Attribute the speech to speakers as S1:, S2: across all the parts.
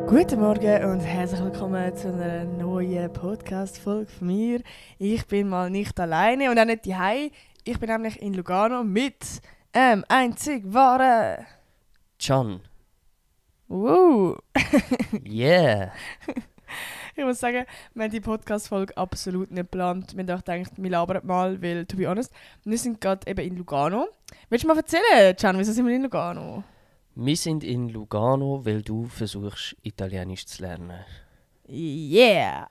S1: Guten Morgen und herzlich willkommen zu einer neuen Podcast-Folge von mir. Ich bin mal nicht alleine und auch nicht daheim. Ich bin nämlich in Lugano mit einzig wahren
S2: Can.
S1: Yeah!
S2: Yeah!
S1: Ich muss sagen, wir haben die Podcast-Folge absolut nicht geplant. Wir haben auch gedacht, wir labern mal, weil, to be honest, wir sind gerade eben in Lugano. Willst du mal erzählen, Can, wieso sind wir in Lugano?
S2: Wir sind in Lugano, weil du versuchst, Italienisch zu lernen.
S1: Yeah!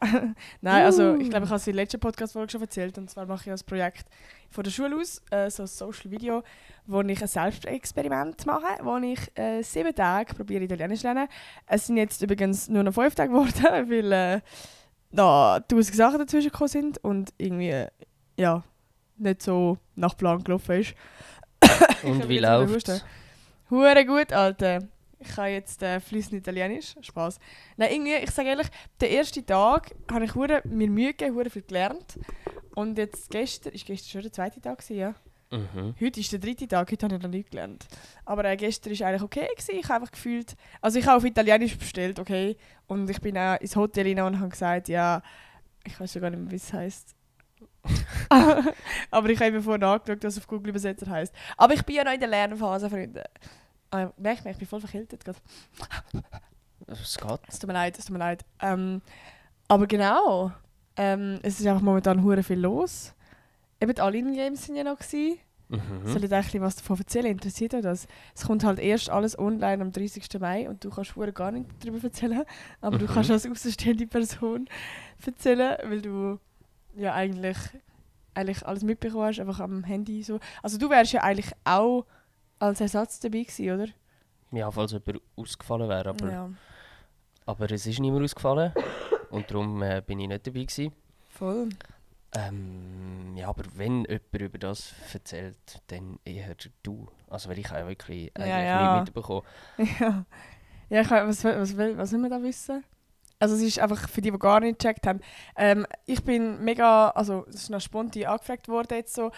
S1: Nein, also ich glaube, ich habe es in der letzten Podcast-Folge schon erzählt. Und zwar mache ich ein Projekt von der Schule aus, so ein Social Video, wo ich ein Selbstexperiment mache, wo ich 7 Tage probiere, Italienisch zu lernen. Es sind jetzt übrigens nur noch 5 Tage geworden, weil da 1000 Sachen dazwischen gekommen sind und irgendwie ja, nicht so nach Plan gelaufen ist.
S2: Und wie läuft's?
S1: Hure gut, Alter. Ich kann jetzt fließend Italienisch. Spaß. Nein, irgendwie, ich sage ehrlich, den ersten Tag habe ich mir Mühe gegeben, hure viel gelernt. Und jetzt gestern schon der 2. Tag gewesen, ja.
S2: Mhm.
S1: Heute ist der 3. Tag, heute habe ich noch nichts gelernt. Aber gestern war eigentlich okay gewesen. Ich habe einfach gefühlt, also ich habe auf Italienisch bestellt, okay. Und ich bin auch ins Hotel hinein und habe gesagt, ja, ich weiß schon gar nicht mehr, wie es heisst. Aber ich habe vorhin nachgeschaut, was auf Google Übersetzer heisst. Aber ich bin ja noch in der Lernphase, Freunde. Merkt man, ich bin voll verkältet gerade.
S2: Es geht.
S1: Es tut mir leid. Aber genau, es ist einfach momentan hure viel los. Eben die All-In-Games sind ja noch gewesen. Soll ich eigentlich was davon erzählen? Interessiert euch das? Es kommt halt erst alles online am 30. Mai und du kannst hure gar nicht darüber erzählen. Aber du kannst als außenstehende Person erzählen, weil du ja eigentlich alles mitbekommen hast, einfach am Handy so. Also du wärst ja eigentlich auch als Ersatz dabei gewesen, oder?
S2: Ja, falls jemand ausgefallen wäre, aber,
S1: Ja.
S2: aber es ist niemand ausgefallen und darum bin ich nicht dabei gewesen.
S1: Voll.
S2: Ja, aber wenn jemand über das erzählt, dann eher du. Also weil ich habe ja wirklich eigentlich nicht mitbekommen.
S1: Ja, was will man da wissen? Also es ist einfach für die gar nicht gecheckt haben. Ich bin mega, also es ist noch spontan angefragt worden jetzt so,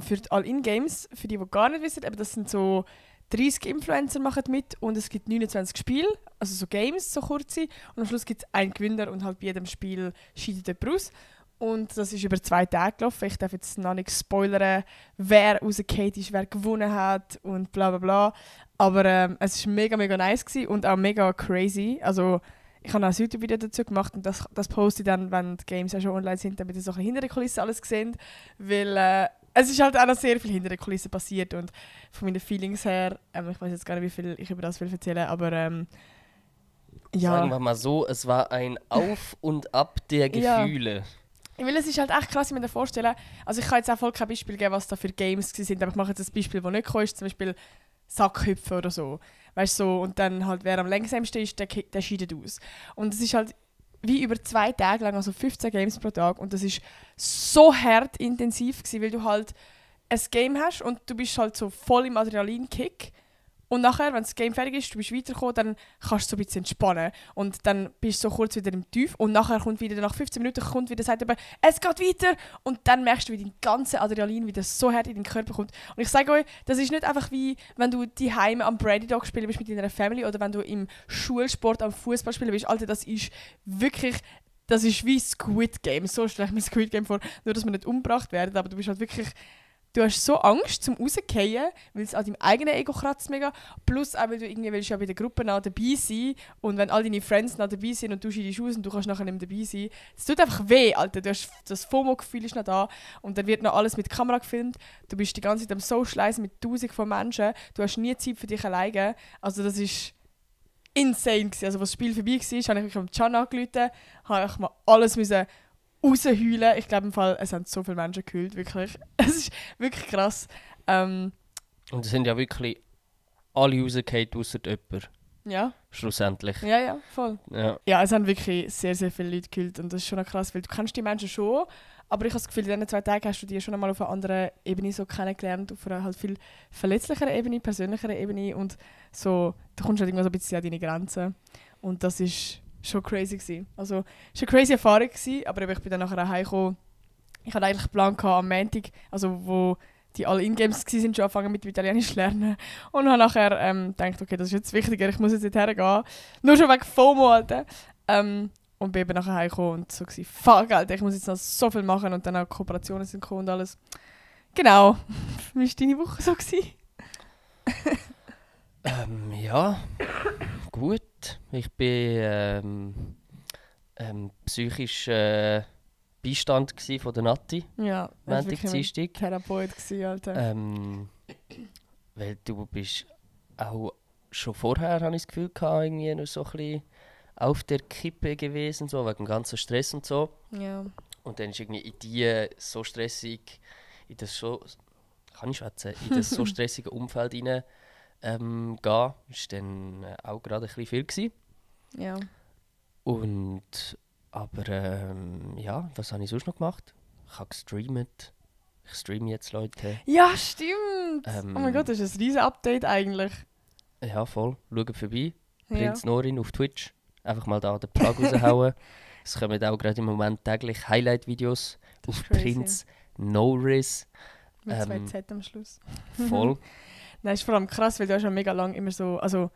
S1: für die All-In-Games, für die gar nicht wissen, aber das sind so 30 Influencer machen mit und es gibt 29 Spiele, also so Games, so kurze. Und am Schluss gibt es einen Gewinner und halt bei jedem Spiel scheidet jemand aus. Und das ist über 2 Tage gelaufen. Ich darf jetzt noch nicht spoilern, wer rausgefallen ist, wer gewonnen hat und bla bla bla. Aber es war mega, mega nice gewesen und auch mega crazy. Also ich habe auch ein YouTube-Video dazu gemacht und das poste ich dann, wenn die Games ja schon online sind, damit ihr so ein bisschen hinter den Kulissen alles gesehen. Weil es ist halt auch noch sehr viel hinter den Kulissen passiert und von meinen Feelings her, ich weiß jetzt gar nicht, wie viel ich über das will erzählen, aber ja.
S2: Sagen wir mal so, es war ein Auf und Ab der Gefühle.
S1: Ja. Weil es ist halt echt krass, ich mir vorstellen. Also ich kann jetzt auch voll kein Beispiel geben, was da für Games sind, aber ich mache jetzt ein Beispiel, das nicht gekommen ist, zum Beispiel Sackhüpfen oder so. Weißt du, so, und dann halt, wer am längsamsten ist, der scheidet aus. Und es ist halt wie über 2 Tage lang, also 15 Games pro Tag. Und das ist so hart intensiv gewesen, weil du halt ein Game hast und du bist halt so voll im Adrenalinkick. Und nachher, wenn das Game fertig ist, du bist weitergekommen, dann kannst du so ein bisschen entspannen. Und dann bist du so kurz wieder im Tief. Und nachher kommt wieder, nach 15 Minuten kommt wieder, sagt aber, es geht weiter. Und dann merkst du, wie dein ganzer Adrenalin wieder so hart in den Körper kommt. Und ich sage euch, das ist nicht einfach wie, wenn du daheim am Brady Dog spielen bist mit deiner Family oder wenn du im Schulsport am Fußball spielen bist. Alter, das ist wirklich, das ist wie Squid Game. So stelle ich mir Squid Game vor. Nur, dass wir nicht umgebracht werden, aber du bist halt wirklich... Du hast so Angst zum rausgehen, weil es an deinem eigenen Ego kratzt mega. Plus auch, weil du irgendwie willst ja bei der Gruppe noch dabei sein. Und wenn all deine Friends noch dabei sind und du scheidest aus und du kannst nachher nicht mehr dabei sein, es tut einfach weh, Alter. Du hast, das FOMO-Gefühl ist noch da. Und dann wird noch alles mit Kamera gefilmt. Du bist die ganze Zeit am Socialisen mit 1000 von Menschen. Du hast nie Zeit für dich alleine. Also das ist insane gewesen. Also als das Spiel vorbei war, habe ich wirklich am Can angerufen, habe ich mal alles müssen rausheulen. Ich glaube im Fall, es haben so viele Menschen geheult, wirklich. Es ist wirklich krass.
S2: Und es sind ja wirklich alle rausgefallen, ausser jemand.
S1: Ja.
S2: Schlussendlich.
S1: Ja, voll.
S2: Ja.
S1: Ja, es haben wirklich sehr, sehr viele Leute geheult und das ist schon noch krass, weil du kennst die Menschen schon, aber ich habe das Gefühl, in diesen 2 Tagen hast du die schon einmal auf einer anderen Ebene so kennengelernt, auf einer halt viel verletzlicheren Ebene, persönlicheren Ebene und so, du kommst halt irgendwann so ein bisschen an deine Grenzen und das ist schon crazy gewesen. Also, es war eine crazy Erfahrung gewesen, aber ich bin dann nachher auch heimgekommen. Ich hatte eigentlich einen Plan gehabt, am Montag, also wo die alle In-Games waren, schon angefangen mit dem Italienisch lernen. Und habe nachher gedacht, okay, das ist jetzt wichtiger, ich muss jetzt nicht hergehen. Nur schon wegen FOMO, Alter. Und bin eben nachher heimgekommen und so gewesen, fuck, Alter, ich muss jetzt noch so viel machen und dann auch Kooperationen sind gekommen und alles. Genau. Wie war deine Woche so gewesen?
S2: Ja, gut. Ich bin psychisch Beistand von der Nati.
S1: Ja,
S2: Montag, Dienstag.
S1: Therapeut gewesen, Alter.
S2: Weil du bist auch schon vorher, habe ich das Gefühl, gehabt, irgendwie noch so ein bisschen auf der Kippe gewesen, so, wegen dem ganzen Stress und so.
S1: Ja.
S2: Und dann ist irgendwie in die so stressig, in das so, kann ich schwätzen, in das so stressige Umfeld rein gehen, ist dann auch gerade ein bisschen viel gewesen.
S1: Ja.
S2: Und, aber ja, was habe ich sonst noch gemacht? Ich habe gestreamt. Ich streame jetzt, Leute.
S1: Ja, stimmt! Oh mein Gott, das ist ein riesen Update eigentlich.
S2: Ja, voll. Schaut vorbei.
S1: Ja.
S2: Prinz Norin auf Twitch. Einfach mal da den Plug raushauen. Es kommen auch gerade im Moment täglich Highlight-Videos
S1: Das
S2: auf
S1: ist crazy.
S2: Prinz Noris.
S1: Mit 2 Z am Schluss.
S2: Voll.
S1: Nein, ist vor allem krass, weil du hast schon mega lange immer so, also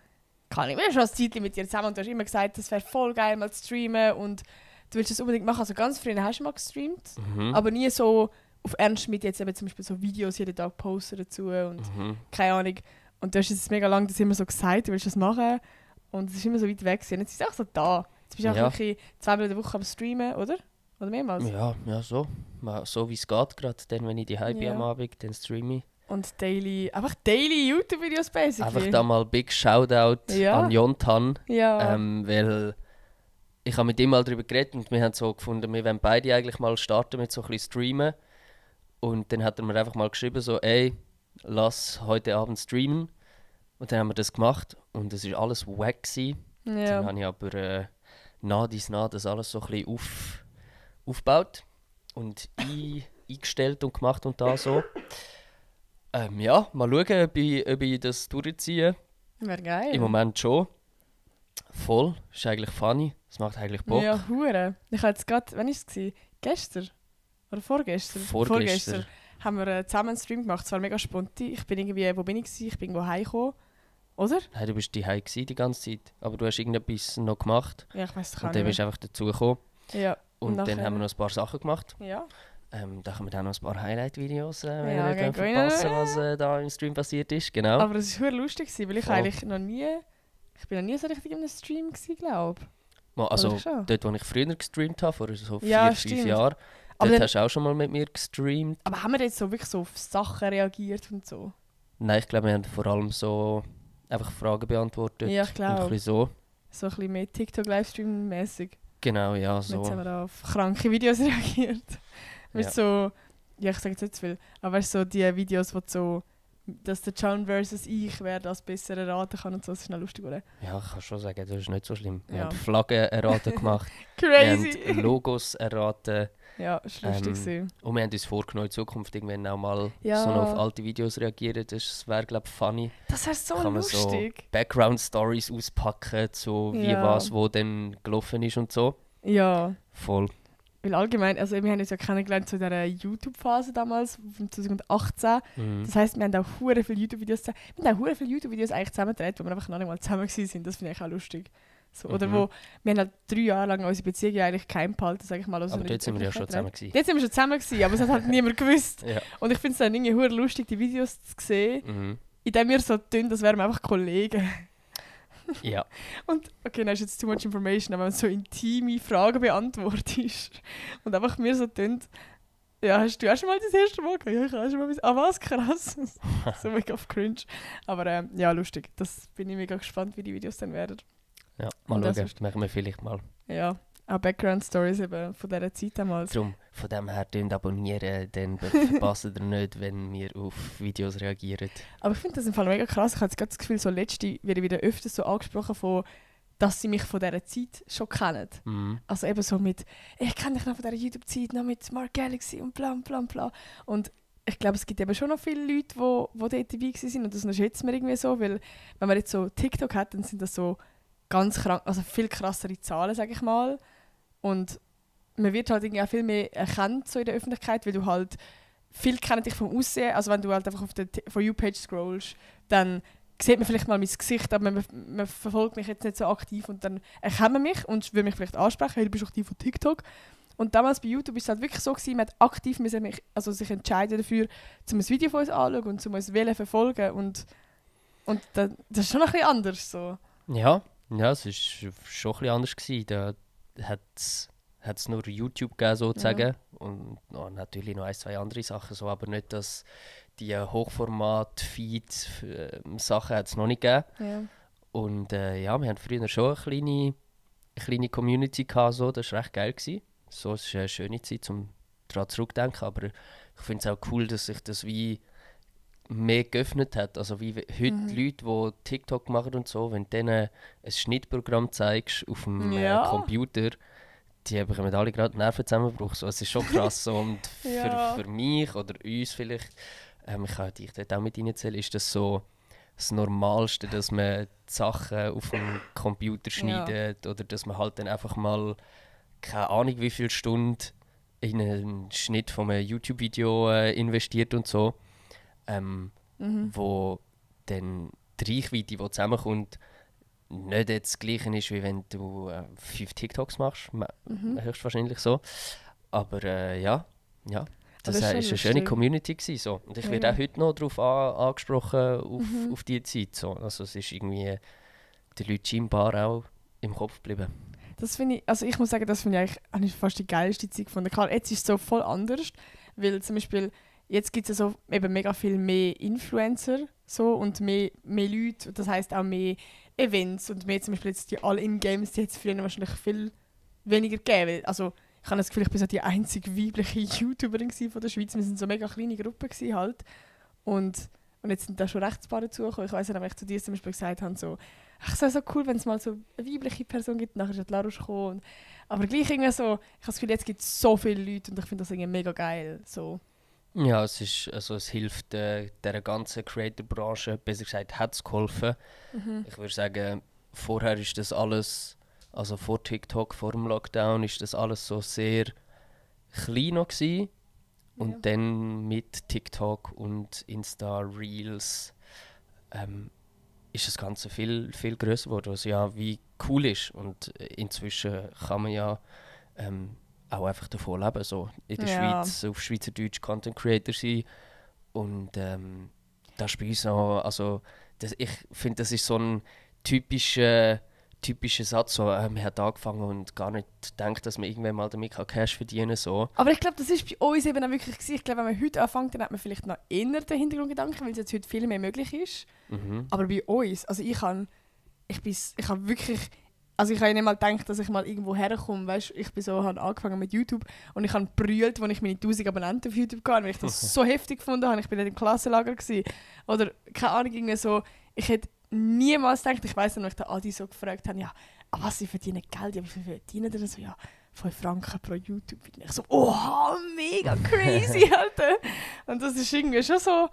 S1: kann ich mir schon ein Zeitchen mit dir zusammen und du hast immer gesagt, das wäre voll geil mal zu streamen und du willst das unbedingt machen. Also ganz früher hast du mal gestreamt, aber nie so auf Ernst mit jetzt eben zum Beispiel so Videos jeden Tag posten dazu und keine Ahnung. Und du hast jetzt mega lange das immer so gesagt, du willst das machen und es ist immer so weit weg gewesen. Jetzt ist es auch so da. Jetzt bist du auch
S2: Ja.
S1: wirklich 2-mal in der Woche am Streamen, oder? Oder mehrmals?
S2: Ja, so. So wie es geht gerade. Dann, wenn ich die bin
S1: Ja.
S2: am Abend, dann streame ich.
S1: Und einfach daily YouTube-Videos basically.
S2: Einfach da mal Big Shoutout
S1: Ja.
S2: an Jontan.
S1: Ja.
S2: Weil ich habe mit ihm mal darüber geredet und wir haben so gefunden, wir wollen beide eigentlich mal starten mit so ein bisschen Streamen. Und dann hat er mir einfach mal geschrieben, so, ey, lass heute Abend streamen. Und dann haben wir das gemacht und es war alles wack gewesen. Dann
S1: ja.
S2: habe ich aber nah das alles so ein bisschen aufgebaut und eingestellt und gemacht und da so. Ja, mal schauen, ob ich das durchziehe.
S1: Wäre geil.
S2: Im Moment schon. Voll. Ist eigentlich funny. Es macht eigentlich Bock.
S1: Ja, hure. Ich habe jetzt gerade, wann war es? Gestern? Oder vorgestern?
S2: Vorgestern.
S1: Haben wir zusammen einen Stream gemacht. Es war mega spontan. Ich bin irgendwie, wo bin ich gewesen? Ich bin irgendwo heimgekommen. Oder?
S2: Hey, du bist daheim gewesen die ganze Zeit, aber du hast irgendetwas noch gemacht.
S1: Ja, ich weiß es
S2: Und
S1: gar
S2: dann
S1: nicht
S2: bist du einfach dazugekommen.
S1: Ja.
S2: Und dann
S1: nachher-
S2: haben wir noch ein paar Sachen gemacht.
S1: Ja.
S2: Da können wir dann noch ein paar Highlight-Videos
S1: Ja,
S2: wenn ihr
S1: gehen
S2: verpassen,
S1: rein.
S2: was da im Stream passiert ist. Genau.
S1: Aber es war hure lustig, gewesen, weil ich
S2: Voll.
S1: eigentlich noch nie... Ich bin noch nie so richtig in einem Stream gewesen, glaube ich.
S2: Also
S1: Oder schon?
S2: dort, wo ich früher gestreamt habe, vor so 4-5
S1: Ja, stimmt.
S2: Jahren,
S1: Aber,
S2: dort
S1: dann,
S2: hast du auch schon mal mit mir gestreamt.
S1: aber haben wir jetzt so wirklich so auf Sachen reagiert und so?
S2: Nein, ich glaube, wir haben vor allem so einfach Fragen beantwortet.
S1: Ja, ich
S2: Und
S1: glaube.
S2: ein bisschen so.
S1: So ein bisschen mehr TikTok-Livestream-mäßig.
S2: Genau, ja,
S1: Jetzt
S2: so.
S1: haben wir auf kranke Videos reagiert.
S2: Ja.
S1: Weißt so, ja, ich sage jetzt nicht zu viel, aber weißt so die Videos, wo du so, dass der John versus ich, wer das besser erraten kann und so, das ist noch lustig, oder?
S2: Ja, ich kann schon sagen, das ist nicht so schlimm. Wir
S1: Ja.
S2: haben Flaggen erraten gemacht, wir
S1: Crazy!
S2: haben Logos erraten
S1: Ja, das war lustig. gewesen.
S2: und wir haben uns vorgenommen, in Zukunft irgendwann auch mal
S1: Ja.
S2: so noch auf alte Videos reagieren. Das wäre, glaube ich, funny.
S1: Das wäre so
S2: Kann man so
S1: lustig.
S2: Background-Stories auspacken, so wie
S1: Ja.
S2: was, wo dann gelaufen ist und so.
S1: Ja,
S2: Voll.
S1: weil allgemein, also wir haben uns ja kennengelernt zu dieser YouTube-Phase damals, von 2018.
S2: Mhm.
S1: Das heisst, wir haben auch hure viele YouTube-Videos wir haben auch hure viele YouTube-Videos eigentlich zusammengedreht, wo wir einfach noch nicht mal zusammen waren. Das finde ich auch lustig. So, oder
S2: Mhm.
S1: wo, wir haben halt 3 Jahre lang unsere Beziehung ja eigentlich geheim behalten, sage ich mal. Also
S2: Aber
S1: nicht
S2: dort sind wir ja schon
S1: Öffentlichkeit
S2: zusammen gewesen.
S1: Dort sind wir schon zusammen gewesen, aber es hat halt niemand gewusst.
S2: Ja.
S1: Und ich finde es dann irgendwie hure lustig, die Videos zu sehen,
S2: Mhm.
S1: indem wir so tun, als wären wir einfach Kollegen.
S2: Ja.
S1: Und, okay, das ist jetzt too much information, aber wenn man so intime Fragen beantwortest und einfach mir so tun, ja, hast du auch schon mal das erste Mal gehabt? Ja, ich auch schon mal. Ah, was? Krass. So mega auf cringe. Aber ja, lustig. Das bin ich mega gespannt, wie die Videos dann werden.
S2: Ja, mal
S1: Und das
S2: schauen.
S1: ist-
S2: Machen wir vielleicht mal.
S1: Ja, auch Background-Stories eben von dieser Zeit damals.
S2: Darum, von dem her, abonnieren, dann verpasst ihr nicht, wenn wir auf Videos reagieren.
S1: Aber ich finde das im Fall mega krass. Ich habe jetzt gerade das Gefühl, so letzte werde ich wieder öfters so angesprochen, von, dass sie mich von dieser Zeit schon kennen.
S2: Mhm.
S1: Also eben so mit, ich kenne dich noch von dieser YouTube-Zeit, noch mit Mark Galaxy und bla bla bla. Und ich glaube, es gibt eben schon noch viele Leute, die dort dabei waren und das unterschätzen wir irgendwie so, weil wenn man jetzt so TikTok hat, dann sind das so ganz krank, also viel krassere Zahlen, sage ich mal. Und man wird halt irgendwie auch viel mehr erkannt so in der Öffentlichkeit, weil du halt viele kennen dich vom Aussehen, also wenn du halt einfach auf der For You-Page scrollst, dann sieht man vielleicht mal mein Gesicht, aber man verfolgt mich jetzt nicht so aktiv und dann erkennt man mich und will mich vielleicht ansprechen, hey, du bist aktiv auf TikTok. Und damals bei YouTube war es halt wirklich so, man hat aktiv sich entscheiden dafür, um ein Video von uns anzuschauen und um uns zu verfolgen. Und das ist schon ein bisschen anders. So.
S2: Ja, es war schon ein bisschen anders gewesen. Da hat es nur YouTube gegeben, sozusagen. Ja. Und natürlich noch 1, 2 andere Sachen, so, aber nicht, dass die Hochformat-Feed-Sachen hat es noch nicht gegeben. Ja. Und wir hatten früher schon eine kleine Community gehabt, so. Das war recht geil gewesen. So, es ist eine schöne Zeit, um daran zurückzudenken, aber ich finde es auch cool, dass sich das wie mehr geöffnet hat. Also wie heute Leute, die TikTok machen und so, wenn du denen ein Schnittprogramm zeigst auf dem Computer, die bekommen alle gerade Nervenzusammenbruch. So, es ist schon krass. So. Und für mich oder uns vielleicht, ich kann dich dort auch mit reinzählen, ist das so das Normalste, dass man die Sachen auf dem Computer schneidet oder dass man halt dann einfach mal keine Ahnung wie viele Stunden in einen Schnitt von einem YouTube-Video investiert und so, wo dann die Reichweite, die zusammenkommt, nicht jetzt das Gleiche ist, wie wenn du 5 TikToks machst, höchstwahrscheinlich so. Aber das war eine schöne Community gewesen, so. Und ich werde auch heute noch darauf angesprochen, auf diese Zeit. So. Also es ist irgendwie den Leuten scheinbar auch im Kopf geblieben.
S1: Das finde ich, also ich muss sagen, das finde ich eigentlich fast die geilste Zeit gefunden. Klar, jetzt ist es so voll anders, weil zum Beispiel jetzt gibt es ja so eben mega viel mehr Influencer so, und mehr Leute, das heisst auch mehr Events und mehr zum Beispiel jetzt die All-In-Games, die hat es früher wahrscheinlich viel weniger gegeben. Also ich habe das Gefühl, ich bin so die einzige weibliche YouTuberin von der Schweiz. Wir sind so eine mega kleine Gruppe gewesen halt. Und jetzt sind da schon Rechtspaare dazugekommen. Ich weiss nicht, wenn ich zu dir zum Beispiel gesagt habe, so, ach, es wäre so cool, wenn es mal so eine weibliche Person gibt. Nachher ist die Larusch gekommen. Aber gleich irgendwie so, ich habe das Gefühl, jetzt gibt es so viele Leute und ich finde das irgendwie mega geil. So.
S2: Ja, es hilft der ganzen Creator-Branche, besser gesagt, hat es geholfen. Ich würde sagen, vorher ist das alles, also vor TikTok, vor dem Lockdown, ist das alles so sehr klein noch gewesen. Und dann mit TikTok und Insta-Reels ist das Ganze viel, viel grösser geworden, was ja wie cool ist. Und inzwischen kann man ja auch einfach davon leben, so in der Schweiz, auf Schweizerdeutsch Content Creator sein. Und das ist bei uns noch, also ich finde, das ist so ein typischer Satz, so, man hat angefangen und gar nicht gedacht, dass man irgendwann mal damit Cash verdienen kann. So.
S1: Aber ich glaube, das ist bei uns eben auch wirklich gewesen. Ich glaube, wenn man heute anfängt, dann hat man vielleicht noch eher den Hintergrundgedanken, weil es jetzt heute viel mehr möglich ist. Aber bei uns, also ich habe wirklich, also ich habe nicht mal gedacht, dass ich mal irgendwo herkomme, weißt, ich bin so, habe angefangen mit YouTube und ich habe brüllt, als ich meine 1000 Abonnenten auf YouTube hatte, weil ich das so heftig gefunden habe. Ich bin dann im Klassenlager gewesen. Oder keine Ahnung, irgendwie so, ich hätte niemals gedacht, ich weiss noch, als ich den Adi so gefragt habe, ja, was, sie verdienen Geld, ja, wie viel verdienen die? So, ja, 5 Franken pro YouTube. Und ich so, oha, mega crazy, Alter. Und das ist irgendwie schon so,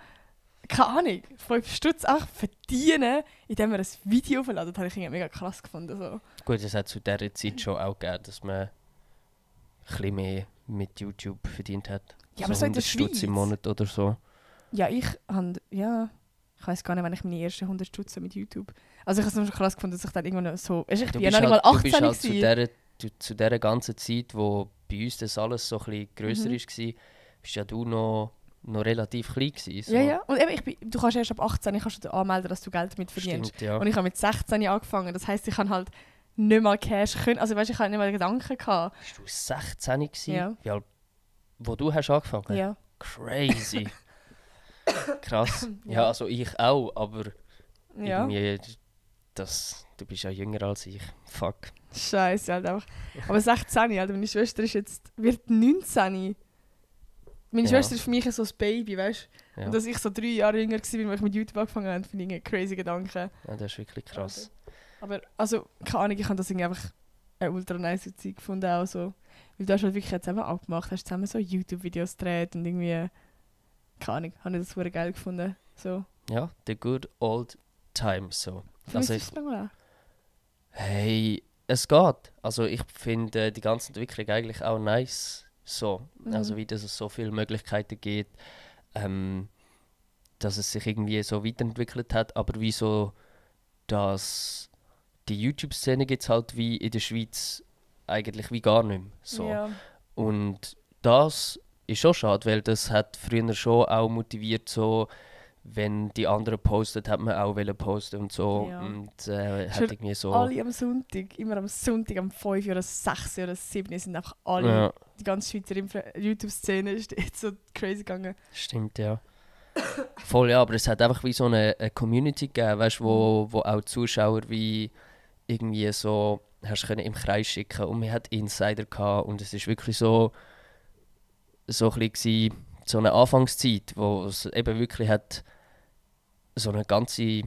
S1: keine Ahnung, 5 Stutz auch verdienen, indem man ein Video verladen, das habe ich irgendwie mega krass gefunden. So.
S2: Gut, es hat zu dieser Zeit schon auch gegeben, dass man ein bisschen mehr mit YouTube verdient hat.
S1: Ja, aber so in der Schweiz?
S2: Stutz im Monat oder so.
S1: Ja, ich weiß gar nicht, wenn ich meine ersten 100 Stutz mit YouTube. Also ich habe es schon krass gefunden, dass ich dann irgendwann so... Ich bin ja noch nicht mal 18
S2: gewesen. Du bist halt zu dieser ganzen Zeit, wo bei uns das alles so ein bisschen grösser war, bist ja du noch relativ klein gewesen. So.
S1: Ja. Und eben, du kannst erst ab 18 kannst du anmelden, dass du Geld damit verdienst.
S2: Stimmt, ja.
S1: Und ich habe mit 16 angefangen. Das heisst, ich kann halt nicht mal Cash können. Also weißt, ich hatte nicht mal Gedanken gehabt.
S2: Bist du 16 gewesen?
S1: Ja.
S2: Wie alt, wo du hast angefangen?
S1: Ja.
S2: Crazy. Krass. Ja, also ich auch, aber irgendwie du bist ja jünger als ich. Fuck.
S1: Scheiße, halt einfach. Aber 16, Alter, meine Schwester wird 19. Meine Schwester ist für mich so ein Baby, weißt du? Ja. Und dass ich so 3 Jahre jünger war, als ich mit YouTube angefangen habe, finde ich einen crazy Gedanken.
S2: Ja, das ist wirklich krass.
S1: Aber, also, keine Ahnung, ich habe das irgendwie einfach eine ultra nice Zeit gefunden, auch so. Weil du hast halt wirklich zusammen abgemacht, hast zusammen so YouTube-Videos gedreht und irgendwie, keine Ahnung, habe ich das super geil gefunden. So.
S2: Ja, the good old times, so.
S1: Hey,
S2: es geht. Also ich finde die ganze Entwicklung eigentlich auch nice So. Also wie dass es so viele Möglichkeiten gibt, dass es sich irgendwie so weiterentwickelt hat, aber wie so, dass die YouTube-Szene gibt es halt wie in der Schweiz eigentlich wie gar nicht mehr. So.
S1: Ja.
S2: Und das ist schon schade, weil das hat früher schon auch motiviert, so, wenn die anderen postet, hat man auch wollen posten und so.
S1: Ja.
S2: Und
S1: Schon
S2: hat irgendwie so...
S1: Alle am Sonntag, immer am Sonntag, am 5 oder 6 oder 7 sind einfach alle,
S2: Ja,
S1: die ganze Schweizer YouTube-Szene ist jetzt so crazy gegangen.
S2: stimmt, ja. Voll, ja, aber es hat einfach wie so eine Community gegeben, weißt, wo auch die Zuschauer wie irgendwie so hast können im Kreis schicken und man hat Insider gehabt und es ist wirklich so ein bisschen so eine Anfangszeit, wo es eben wirklich hat so eine ganze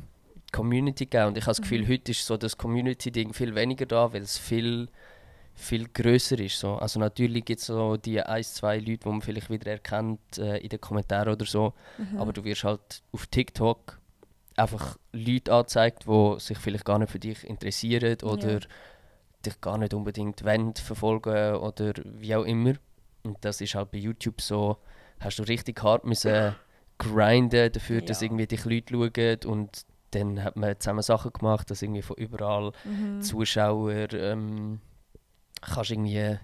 S2: Community gegeben. Und ich habe das Gefühl, heute ist so das Community-Ding viel weniger da, weil es viel grösser ist. So. Also natürlich gibt es so die 1, 2 Leute, die man vielleicht wieder erkennt in den Kommentaren oder so. Aber du wirst halt auf TikTok einfach Leute angezeigt, die sich vielleicht gar nicht für dich interessieren oder dich gar nicht unbedingt verfolgen oder wie auch immer. Und das ist halt bei YouTube so, hast du richtig hart müssen grinden dafür, dass irgendwie dich Leute schauen und dann hat man zusammen Sachen gemacht, dass irgendwie von überall Zuschauer kannst irgendwie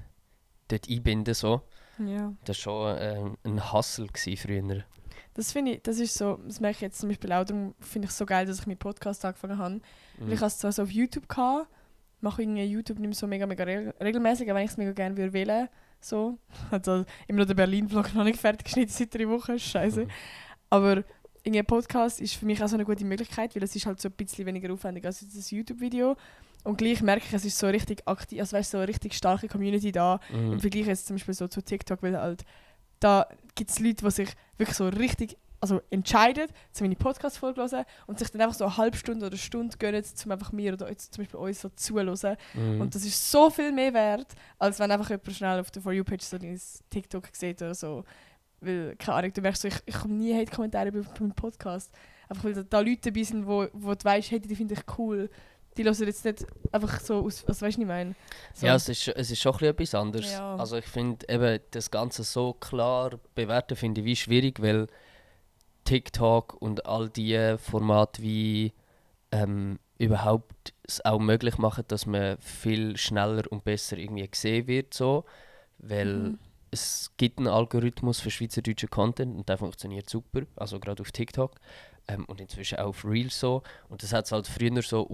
S2: dort einbinden so.
S1: Ja.
S2: Das war schon ein Hustle früher.
S1: Das finde ich, das ist so, das merke ich jetzt zum Beispiel auch, darum finde ich es so geil, dass ich mit Podcast angefangen habe. Weil ich habe es zwar so auf YouTube gehabt, mache irgendwie YouTube nicht mehr so mega regelmäßig, aber wenn ich es mega gerne würde wählen, so. Also immer noch der Berlin-Vlog noch nicht fertig geschnitten seit 3 Wochen, scheiße. Aber irgendwie ein Podcast ist für mich auch so eine gute Möglichkeit, weil es ist halt so ein bisschen weniger aufwendig als das YouTube-Video. Und gleich merke ich, es ist so richtig aktiv, also weißt, so eine richtig starke Community da. Im Vergleich jetzt zum Beispiel so zu TikTok, weil halt da gibt es Leute, die sich wirklich so richtig entscheiden, zu meine Podcast-Folge zu hören und sich dann einfach so eine halbe Stunde oder eine Stunde gönnen, um einfach mir oder jetzt zum Beispiel uns so zuzuhören. Und das ist so viel mehr wert, als wenn einfach jemand schnell auf der For You-Page so dein TikTok sieht oder so. Weil, keine Ahnung, du merkst so, ich komme nie Hate-Kommentare über meinen Podcast. Einfach weil da Leute dabei sind, wo du weißt, hey, die finde ich cool. Die hören jetzt nicht einfach so aus, also weißt du, was ich meine? So.
S2: Ja, es ist schon etwas anderes.
S1: Ja.
S2: Also ich finde eben das Ganze so klar bewerten, finde ich wie schwierig, weil TikTok und all die Formate wie überhaupt es auch möglich machen, dass man viel schneller und besser irgendwie gesehen wird, so. Weil es gibt einen Algorithmus für schweizerdeutschen Content und der funktioniert super, also gerade auf TikTok und inzwischen auch auf Reels so. Und das hat es halt früher so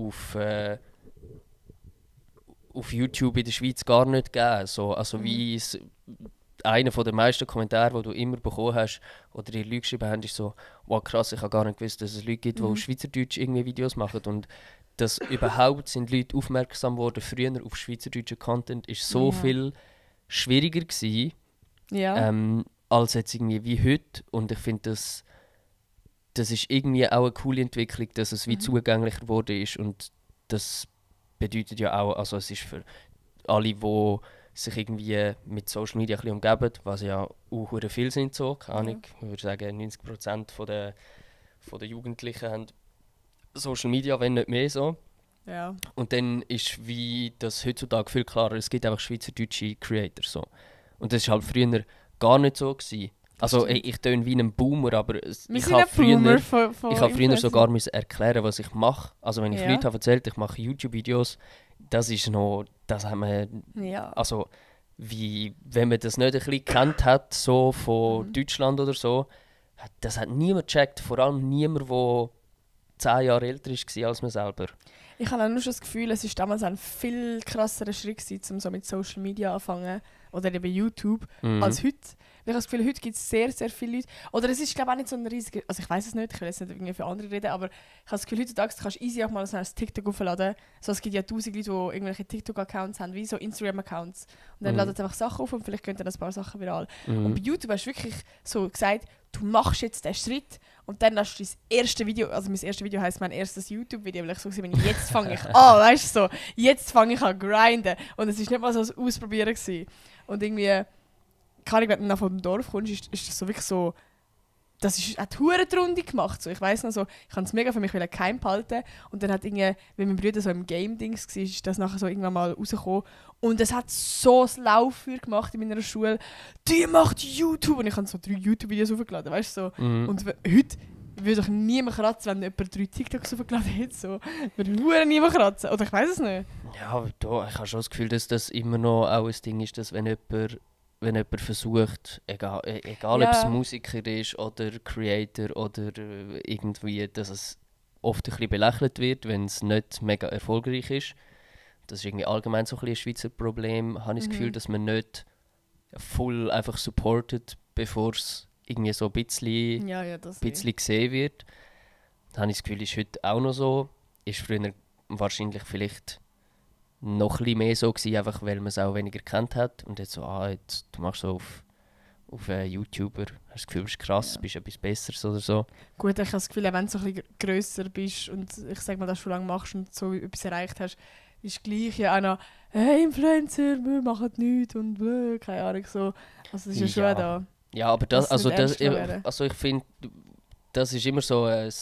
S2: auf YouTube in der Schweiz gar nicht gegeben. So, also wie es einer der meisten Kommentare, die du immer bekommen hast oder dir Leute geschrieben haben, ist so, wow krass, ich habe gar nicht gewusst, dass es Leute gibt, die auf Schweizerdeutsch irgendwie Videos machen. Und dass überhaupt sind Leute aufmerksam geworden früher auf schweizerdeutschen Content, ist so viel schwieriger gewesen, als jetzt irgendwie wie heute. Und ich finde, das ist irgendwie auch eine coole Entwicklung, dass es wie zugänglicher geworden ist. Und das bedeutet ja auch, also es ist für alle, die sich irgendwie mit Social Media ein bisschen umgeben, was ja auch viel sind, so, keine Ahnung, ich würde sagen 90% von der Jugendlichen haben Social Media, wenn nicht mehr so.
S1: Ja.
S2: Und dann ist wie das heutzutage viel klarer, es gibt einfach schweizerdeutsche Creators so. Und das war halt früher gar nicht so gewesen. Also ich töne wie ein Boomer, aber ich habe früher sogar müssen erklären, was ich mache. Also wenn ich Leute habe erzählt, ich mache YouTube-Videos, das haben wir, also wie, wenn man das nicht ein bisschen gekannt hat, so von Deutschland oder so, das hat niemand gecheckt, vor allem niemand, der 10 Jahre älter war als man selber.
S1: Ich habe auch nur schon das Gefühl, es war damals ein viel krasserer Schritt gewesen, um so mit Social Media anfangen oder eben YouTube, als heute. Ich habe das Gefühl, heute gibt es sehr, sehr viele Leute. Oder es ist, glaube ich, auch nicht so ein riesiger... Also ich weiß es nicht, ich will jetzt nicht irgendwie für andere reden, aber ich habe das Gefühl, heutzutage kannst du easy auch mal so ein TikTok aufladen. So, es gibt ja 1000 Leute, die irgendwelche TikTok-Accounts haben, wie so Instagram-Accounts. Und dann laden sie einfach Sachen auf und vielleicht gehen dann ein paar Sachen viral. Und bei YouTube hast du wirklich so gesagt, du machst jetzt den Schritt und dann hast du dein erstes Video, also mein erstes Video heisst mein erstes YouTube-Video, weil ich so gesehen bin, jetzt fange ich an, weißt du, so, jetzt fange ich an grinden. Und es war nicht mal so ein Ausprobieren gewesen. Und irgendwie, wenn du nach dem Dorf kommst, ist das so wirklich so, hat hure die Runde gemacht. So. Ich weiss noch so, ich habe es mega für mich geheim behalten. Und dann hat irgendwie, wenn mein Bruder so im Game-Dings war, ist das nachher so irgendwann mal rausgekommen. Und es hat so das Lauffeuer gemacht in meiner Schule. Die macht YouTube! Und ich habe so 3 YouTube-Videos hochgeladen, weißt du? So. Und heute würde doch niemand kratzen, wenn jemand 3 TikToks hochgeladen hätte. So. Würde hure niemand kratzen. Oder ich weiss es nicht.
S2: Ja, ich habe schon das Gefühl, dass das immer noch auch ein Ding ist, dass wenn jemand versucht, egal ob es Musiker ist oder Creator oder irgendwie, dass es oft ein bisschen belächelt wird, wenn es nicht mega erfolgreich ist. Das ist irgendwie allgemein so ein Schweizer Problem, habe ich das Gefühl, dass man nicht voll einfach supportet, bevor es irgendwie so ein bisschen gesehen wird. Da habe ich das Gefühl, ist heute auch noch so. Ist früher wahrscheinlich vielleicht noch ein bisschen mehr so gewesen, einfach weil man es auch weniger kennt hat. Und jetzt so, jetzt, du machst so auf YouTuber, hast das Gefühl, du bist krass, bist etwas Besseres oder so.
S1: Gut, ich habe das Gefühl, wenn du so ein bisschen grösser bist und ich sag mal, dass du schon lange machst und so etwas erreicht hast, ist gleich ja auch noch, hey Influencer, wir machen nichts und keine Ahnung so. Also das ist ja schon da.
S2: Ja, aber ich finde, das ist immer so ein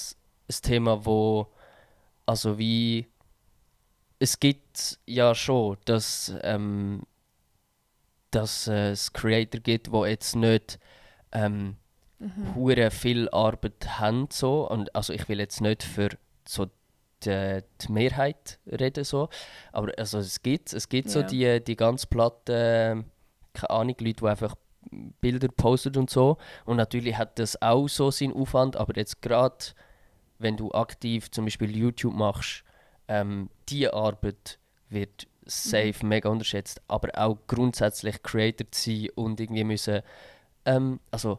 S2: Thema, wo, also wie, es gibt ja schon, dass es Creator gibt, die jetzt nicht hure viel Arbeit haben. So. Und, also ich will jetzt nicht für so die Mehrheit reden, so. Aber also es gibt so die ganz platten, keine Ahnung, Leute, die einfach Bilder posten und so. Und natürlich hat das auch so seinen Aufwand, aber jetzt gerade, wenn du aktiv zum Beispiel YouTube machst, diese Arbeit wird safe mega unterschätzt, aber auch grundsätzlich Creator zu sein und irgendwie müssen, also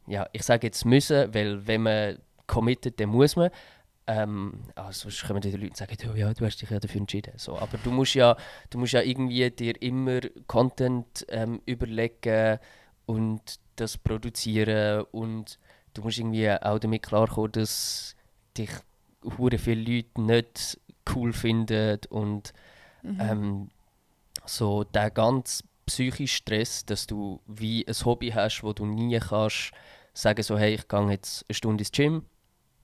S2: ja, ich sage jetzt müssen, weil wenn man committet, dann muss man. Sonst kommen die Leute und sagen, oh, ja, du hast dich ja dafür entschieden. So, aber du musst ja irgendwie dir immer Content überlegen und das produzieren und du musst irgendwie auch damit klarkommen, dass dich hure viele Leute nicht cool finden und so der ganz psychische Stress, dass du wie ein Hobby hast, wo du nie kannst sagen so, hey, ich gehe jetzt eine Stunde ins Gym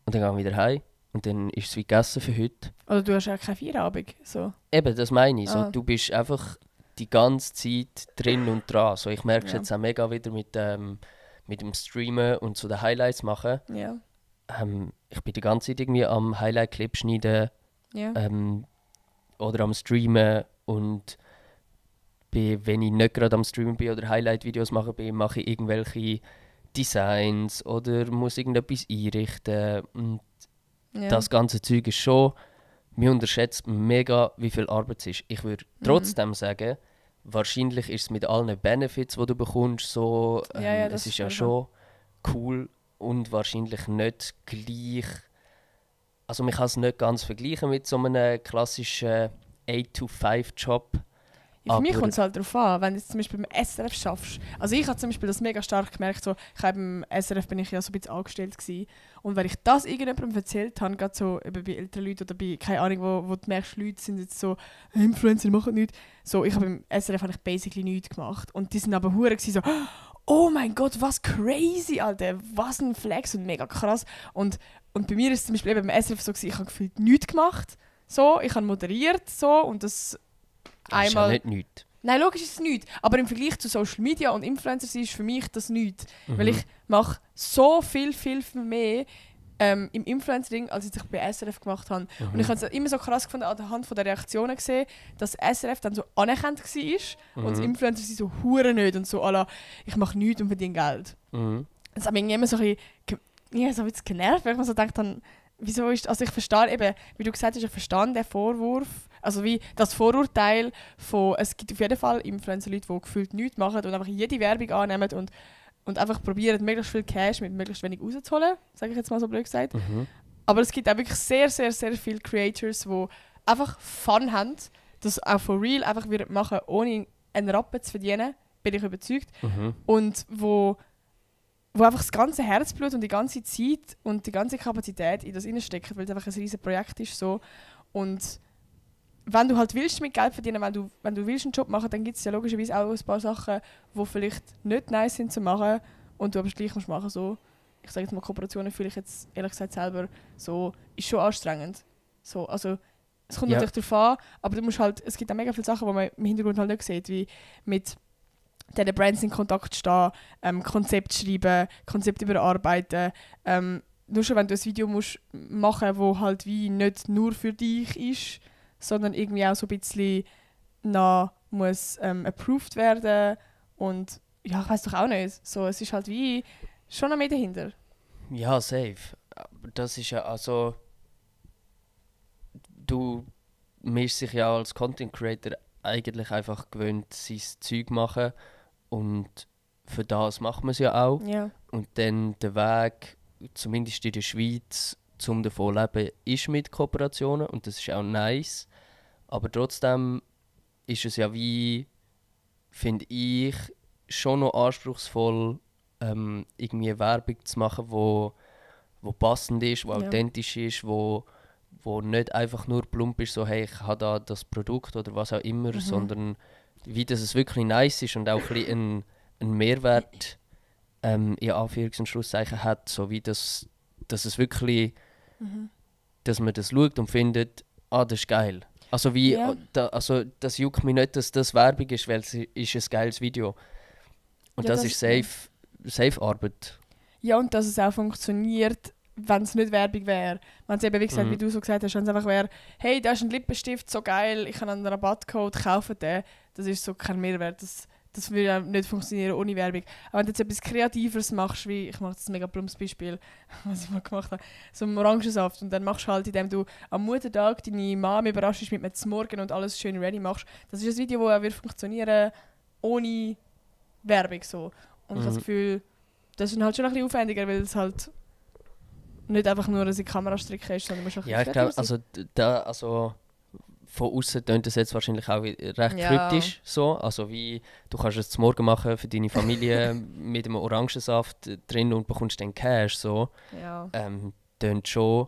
S2: und dann gehe ich wieder heim und dann ist es wie gegessen für heute.
S1: Oder du hast ja keine Feierabend, so.
S2: Eben, das meine ich. So, du bist einfach die ganze Zeit drin und dran. So, ich merke es jetzt auch mega wieder mit dem Streamen und so den Highlights machen.
S1: Ja.
S2: Ich bin die ganze Zeit irgendwie am Highlight-Clip schneiden oder am Streamen und wenn ich nicht gerade am Streamen bin oder Highlight-Videos mache ich irgendwelche Designs oder muss irgendetwas einrichten. Und das ganze Zeug ist schon, mir unterschätzt mega, wie viel Arbeit es ist. Ich würde trotzdem sagen, wahrscheinlich ist es mit allen Benefits, die du bekommst, so, es ist ja schon cool und wahrscheinlich nicht gleich. Also man kann es nicht ganz vergleichen mit so einem klassischen 8-to-5-Job.
S1: Für mich kommt es halt darauf an, wenn du jetzt zum Beispiel beim SRF schaffst. Also ich habe zum Beispiel das mega stark gemerkt, so, beim SRF bin ich ja so ein bisschen angestellt gewesen. Und wenn ich das irgendjemandem erzählt habe, gerade so eben bei älteren Leuten oder bei, keine Ahnung, wo du merkst, Leute sind jetzt so, Influencer machen nichts. So, ich habe beim SRF habe ich basically nichts gemacht. Und die sind aber hure so, oh mein Gott, was crazy, Alter, was ein Flex und mega krass. Und bei mir ist es zum Beispiel eben beim SRF so gewesen, ich habe gefühlt nichts gemacht. So, ich habe moderiert so und das einmal...
S2: Das ist ja nicht nichts.
S1: Nein, logisch ist es nichts. Aber im Vergleich zu Social Media und Influencers ist für mich das nichts. Weil ich mache so viel mehr im Influencering, als ich bei SRF gemacht habe. Und ich habe es immer so krass gefunden, anhand der Reaktionen gesehen, dass SRF dann so anerkannt war und das Influencer sind so hure nicht und so la, ich mache nichts und verdiene Geld. Das hat mich immer so ein bisschen genervt, weil ich mir so gedacht habe, wieso ist, also ich verstehe eben, wie du gesagt hast, ich verstehe den Vorwurf, also wie das Vorurteil von, es gibt auf jeden Fall Influencer-Leute, die gefühlt nichts machen und einfach jede Werbung annehmen und einfach probieren, möglichst viel Cash mit möglichst wenig rauszuholen, sage ich jetzt mal so blöd gesagt. Aber es gibt auch wirklich sehr, sehr, sehr viele Creators, die einfach Fun haben, das auch for real einfach machen, ohne einen Rappen zu verdienen, bin ich überzeugt. Und wo einfach das ganze Herzblut und die ganze Zeit und die ganze Kapazität in das reinstecken, weil es einfach ein riesiges Projekt ist. So. Und wenn du halt willst mit Geld verdienen, wenn du willst einen Job machen, dann gibt es ja logischerweise auch ein paar Sachen, die vielleicht nicht nice sind zu machen und du aber gleich musst machen so. ich sage jetzt mal, Kooperationen fühle ich jetzt ehrlich gesagt selber so, ist schon anstrengend. So, also, es kommt natürlich darauf an, aber du musst halt, es gibt auch mega viele Sachen, die man im Hintergrund halt nicht sieht, wie mit diesen Brands in Kontakt stehen, Konzept schreiben, Konzept überarbeiten. Nur schon, wenn du ein Video musst machen musst, das halt wie nicht nur für dich ist, sondern irgendwie auch so ein bisschen muss approved werden und ja, ich weiß doch auch nicht. So, es ist halt wie schon noch mehr dahinter.
S2: Ja, safe. Aber das ist ja also... Du bist sich ja als Content Creator eigentlich einfach gewöhnt, sein Zeug machen und für das macht man es ja auch.
S1: Ja.
S2: Und dann der Weg, zumindest in der Schweiz, zum davon leben, ist mit Kooperationen und das ist auch nice. Aber trotzdem ist es ja wie, finde ich, schon noch anspruchsvoll, irgendwie Werbung zu machen, wo passend ist, wo authentisch ist, wo nicht einfach nur plump ist, so hey, ich habe da das Produkt oder was auch immer, sondern wie dass es wirklich nice ist und auch ein bisschen einen Mehrwert in Anführungs- und Schlusszeichen hat, so wie dass es wirklich, dass man das schaut und findet, das ist geil. Also wie, also das juckt mich nicht, dass das Werbung ist, weil es ist ein geiles Video. Und das ist safe Arbeit.
S1: Ja, und dass es auch funktioniert, wenn es nicht Werbung wäre. Wenn es eben, wie gesagt, wie du so gesagt hast, wenn es einfach wäre, hey, da ist ein Lippenstift, so geil, ich habe einen Rabattcode, kaufe den. Das ist so kein Mehrwert. Das würde ja nicht funktionieren ohne Werbung. Aber wenn du jetzt etwas Kreativeres machst, wie, ich mache jetzt ein mega plumps Beispiel, was ich mal gemacht habe, so einen Orangensaft und dann machst du halt, indem du am Muttertag deine Mama überraschst mit einem Morgen und alles schön ready machst. Das ist ein Video, das auch wird funktionieren ohne Werbung. So. Und ich habe das Gefühl, das ist halt schon ein bisschen aufwendiger, weil es halt nicht einfach nur eine Kamerastricke ist, sondern musst auch
S2: ja, ich glaube, also von außen klingt das jetzt wahrscheinlich auch recht kryptisch so. Also wie, du kannst es zum Morgen machen für deine Familie mit einem Orangensaft drin und bekommst dann Cash so.
S1: Ja.
S2: Klingt schon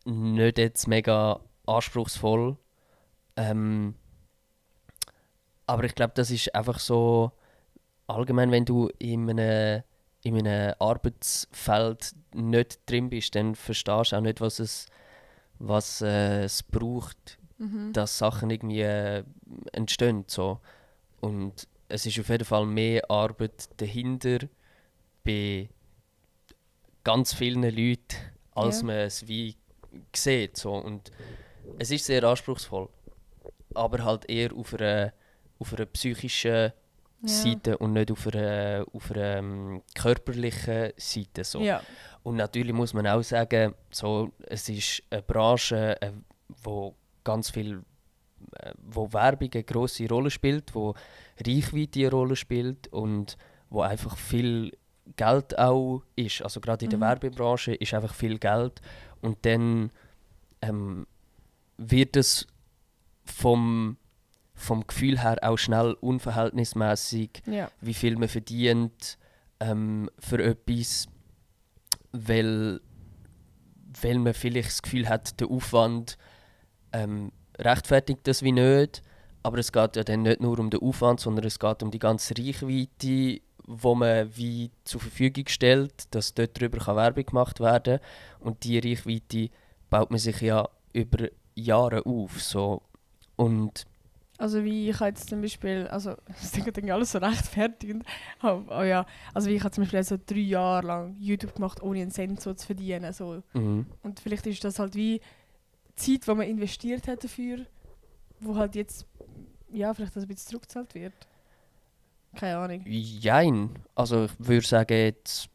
S2: nicht jetzt mega anspruchsvoll. Aber ich glaube, das ist einfach so allgemein, wenn du in einem Arbeitsfeld nicht drin bist, dann verstehst du auch nicht, was es braucht, dass Sachen irgendwie entstehen. So. Und es ist auf jeden Fall mehr Arbeit dahinter bei ganz vielen Leuten, als man es wie sieht. So. Und es ist sehr anspruchsvoll, aber halt eher auf einer psychischen Seite und nicht auf einer körperlichen Seite. So.
S1: Ja.
S2: Und natürlich muss man auch sagen, so, es ist eine Branche, wo ganz viel wo Werbung eine grosse Rolle spielt, wo Reichweite eine Rolle spielt und wo einfach viel Geld auch ist. Also gerade in der Werbebranche ist einfach viel Geld und dann wird es vom Gefühl her auch schnell unverhältnismäßig, wie viel man verdient für etwas, weil man vielleicht das Gefühl hat, der Aufwand rechtfertigt das wie nicht. Aber es geht ja dann nicht nur um den Aufwand, sondern es geht um die ganze Reichweite, die man wie zur Verfügung stellt, dass dort darüber Werbung gemacht werden kann. Und diese Reichweite baut man sich ja über Jahre auf. So. Und
S1: also wie ich jetzt zum Beispiel, also das klingt irgendwie alles so rechtfertigend, aber ja, also wie ich habe zum Beispiel so 3 Jahre lang YouTube gemacht, ohne einen Cent so zu verdienen. So. Und vielleicht ist das halt wie Zeit, die man investiert hat dafür, wo halt jetzt ja, vielleicht das ein bisschen zurückgezahlt wird. Keine Ahnung.
S2: Jein. Also ich würde sagen jetzt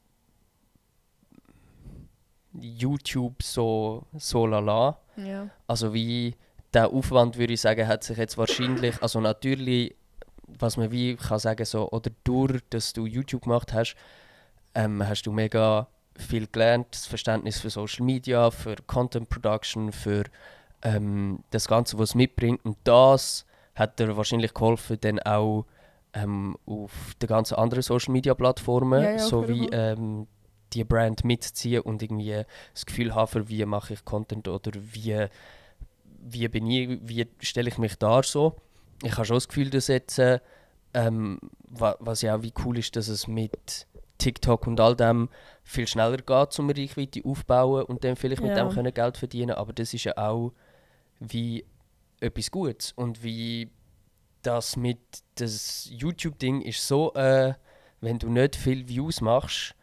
S2: YouTube so lala.
S1: Ja.
S2: Also wie der Aufwand, würde ich sagen, hat sich jetzt wahrscheinlich, also natürlich, was man wie kann sagen, so, oder durch, dass du YouTube gemacht hast, hast du mega viel gelernt, das Verständnis für Social Media, für Content Production, für das Ganze, was es mitbringt. Und das hat dir wahrscheinlich geholfen, dann auch auf den ganzen anderen Social Media Plattformen, so wie die Brand mitziehen und irgendwie das Gefühl haben, für wie mache ich Content oder wie stelle ich mich dar so. Ich habe schon das Gefühl, dass jetzt, was ja auch wie cool ist, dass es mit TikTok und all dem viel schneller geht, um eine Reichweite aufzubauen und dann vielleicht mit dem können Geld verdienen. Aber das ist ja auch wie etwas Gutes. Und wie das mit das YouTube-Ding ist so, wenn du nicht viel Views machst,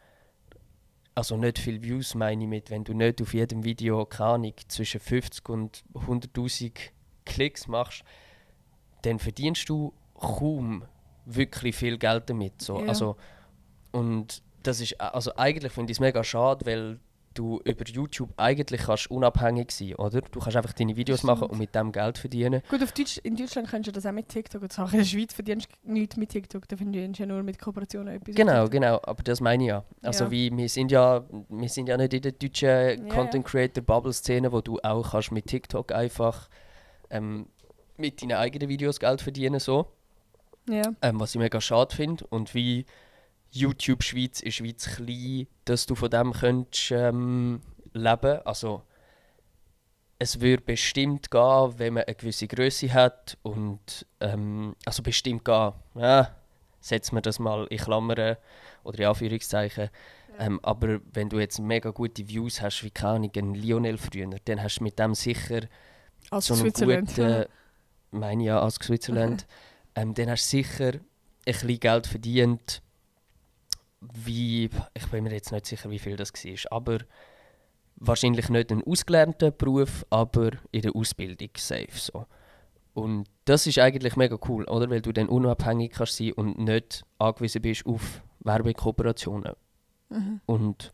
S2: also nicht viel Views meine ich mit, wenn du nicht auf jedem Video, keine Ahnung, zwischen 50 und 100'000 Klicks machst, dann verdienst du kaum wirklich viel Geld damit. So.
S1: Ja.
S2: Also, und das ist, also eigentlich finde ich es mega schade, weil du über YouTube eigentlich kannst unabhängig sein, oder? Du kannst einfach deine Videos machen und mit dem Geld verdienen.
S1: Gut, in Deutschland kannst du das auch mit TikTok und Sachen. In der Schweiz verdienst du nichts mit TikTok, da verdienst du ja nur mit Kooperationen etwas.
S2: Genau, aber das meine ich ja. Also
S1: Ja.
S2: wie, wir sind ja nicht in der deutschen Content Creator Bubble Szene, wo du auch kannst mit TikTok einfach mit deinen eigenen Videos Geld verdienen so.
S1: Ja.
S2: Was ich mega schade finde. Und wie YouTube Schweiz ist Schweiz klein, dass du von dem könntest leben. Also es würde bestimmt gehen, wenn man eine gewisse Größe hat und also bestimmt gehen. Ja, setzen wir das mal in Klammern oder in Anführungszeichen. Aber wenn du jetzt mega gute Views hast, wie keine Ahnung, ein Lionel früher, dann hast du mit dem sicher
S1: Als
S2: so einen
S1: Switzerland.
S2: guten, meine ich ja, als Switzerland, dann hast du sicher ein bisschen Geld verdient, wie, ich bin mir jetzt nicht sicher, wie viel das war, aber wahrscheinlich nicht ein ausgelernter Beruf, aber in der Ausbildung safe so. Und das ist eigentlich mega cool, oder? Weil du dann unabhängig kannst sein und nicht angewiesen bist auf Werbekooperationen. Und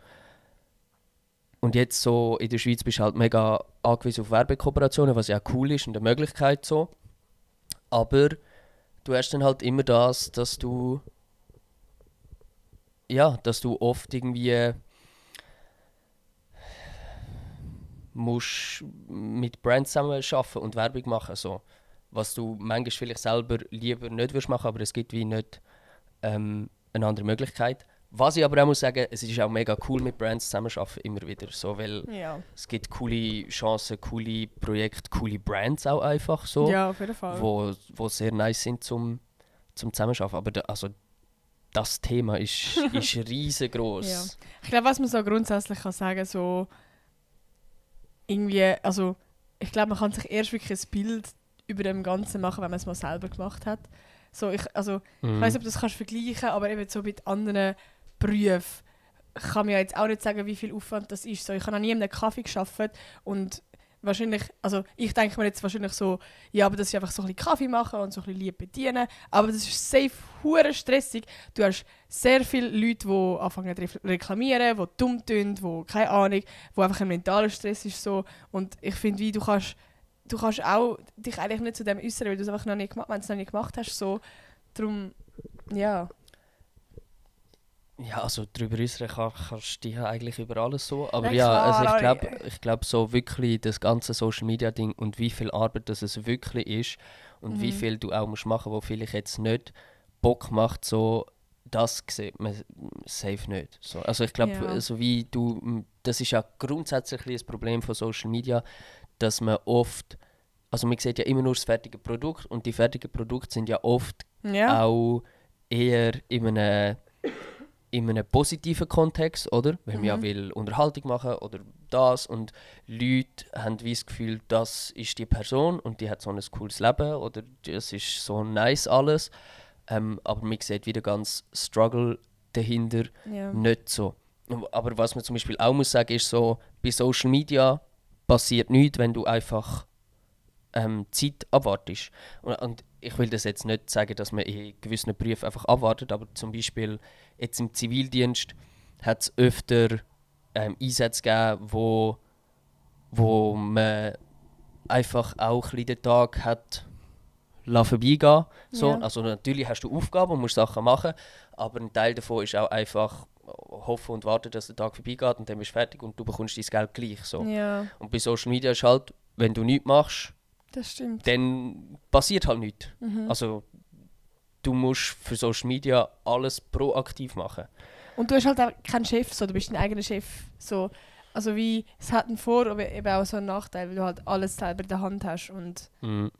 S2: jetzt so in der Schweiz bist du halt mega angewiesen auf Werbekooperationen, was ja auch cool ist und eine Möglichkeit so. Aber du hast dann halt immer das, dass du oft irgendwie musst mit Brands zusammenarbeiten und Werbung machen, so. Was du manchmal vielleicht selber lieber nicht würdest machen, aber es gibt wie nicht eine andere Möglichkeit. Was ich aber auch muss sagen, es ist auch mega cool mit Brands zusammenzuarbeiten, immer wieder, so, weil es gibt coole Chancen, coole Projekte, coole Brands auch einfach so,
S1: Ja, auf jeden Fall.
S2: wo sehr nice sind zum Zusammenarbeiten. Aber das Thema ist riesengroß.
S1: Ja. Ich glaube, was man so grundsätzlich kann sagen, so irgendwie, also ich glaube, man kann sich erst wirklich ein Bild über dem Ganzen machen, wenn man es mal selber gemacht hat. So, ich weiß nicht, ob du das kannst vergleichen, aber eben so mit anderen Berufen kann man ja jetzt auch nicht sagen, wie viel Aufwand das ist. So, ich habe noch nie in einem Kaffee gearbeitet und wahrscheinlich, also ich denke mir jetzt wahrscheinlich so, ja, aber das ist einfach so ein bisschen Kaffee machen und so ein bisschen lieb bedienen, aber das ist safe hure stressig. Du hast sehr viele Leute, die anfangen zu reklamieren, die dumm tun, die keine Ahnung, wo einfach ein mentaler Stress ist so. Und ich finde, wie du kannst auch dich eigentlich nicht zu dem äußern, weil du es einfach noch nicht gemacht, wenn du es noch nicht gemacht hast, so. Darum, ja.
S2: Ja, also darüber äußern kannst du dich ja eigentlich über alles so. Aber
S1: Ja,
S2: ja,
S1: klar,
S2: also ich glaube so wirklich das ganze Social Media Ding und wie viel Arbeit das es wirklich ist und wie viel du auch musst machen, wo vielleicht jetzt nicht Bock macht, so das sieht man safe nicht. So, also ich glaube,
S1: Ja.
S2: so wie du, das ist ja grundsätzlich ein Problem von Social Media, dass man oft, also man sieht ja immer nur das fertige Produkt und die fertigen Produkte sind ja oft
S1: Ja.
S2: auch eher in einem positiven Kontext, oder? Weil man ja will Unterhaltung machen oder das und Leute haben wie das Gefühl, das ist die Person und die hat so ein cooles Leben oder das ist so nice alles. Aber man sieht wieder ganz Struggle dahinter
S1: Ja.
S2: nicht so. Aber was man zum Beispiel auch muss sagen, ist so, bei Social Media passiert nichts, wenn du einfach Zeit abwartest. Und ich will das jetzt nicht sagen, dass man in gewissen Berufen einfach abwartet, aber zum Beispiel jetzt im Zivildienst hat es öfter Einsätze gegeben, wo man einfach auch ein bisschen den Tag hat vorbeigehen. So.
S1: Ja.
S2: Also natürlich hast du Aufgaben und musst Sachen machen, aber ein Teil davon ist auch einfach hoffen und warten, dass der Tag vorbeigeht und dann bist du fertig und du bekommst dein Geld gleich. So.
S1: Ja,
S2: Und bei Social Media ist halt, wenn du nichts machst,
S1: das stimmt.
S2: dann passiert halt nichts. Also du musst für Social Media alles proaktiv machen.
S1: Und du hast halt auch keinen Chef, so. Du bist dein eigener Chef. So. Also wie, es hat einen Vor- aber eben auch so einen Nachteil, weil du halt alles selber in der Hand hast und
S2: Mhm.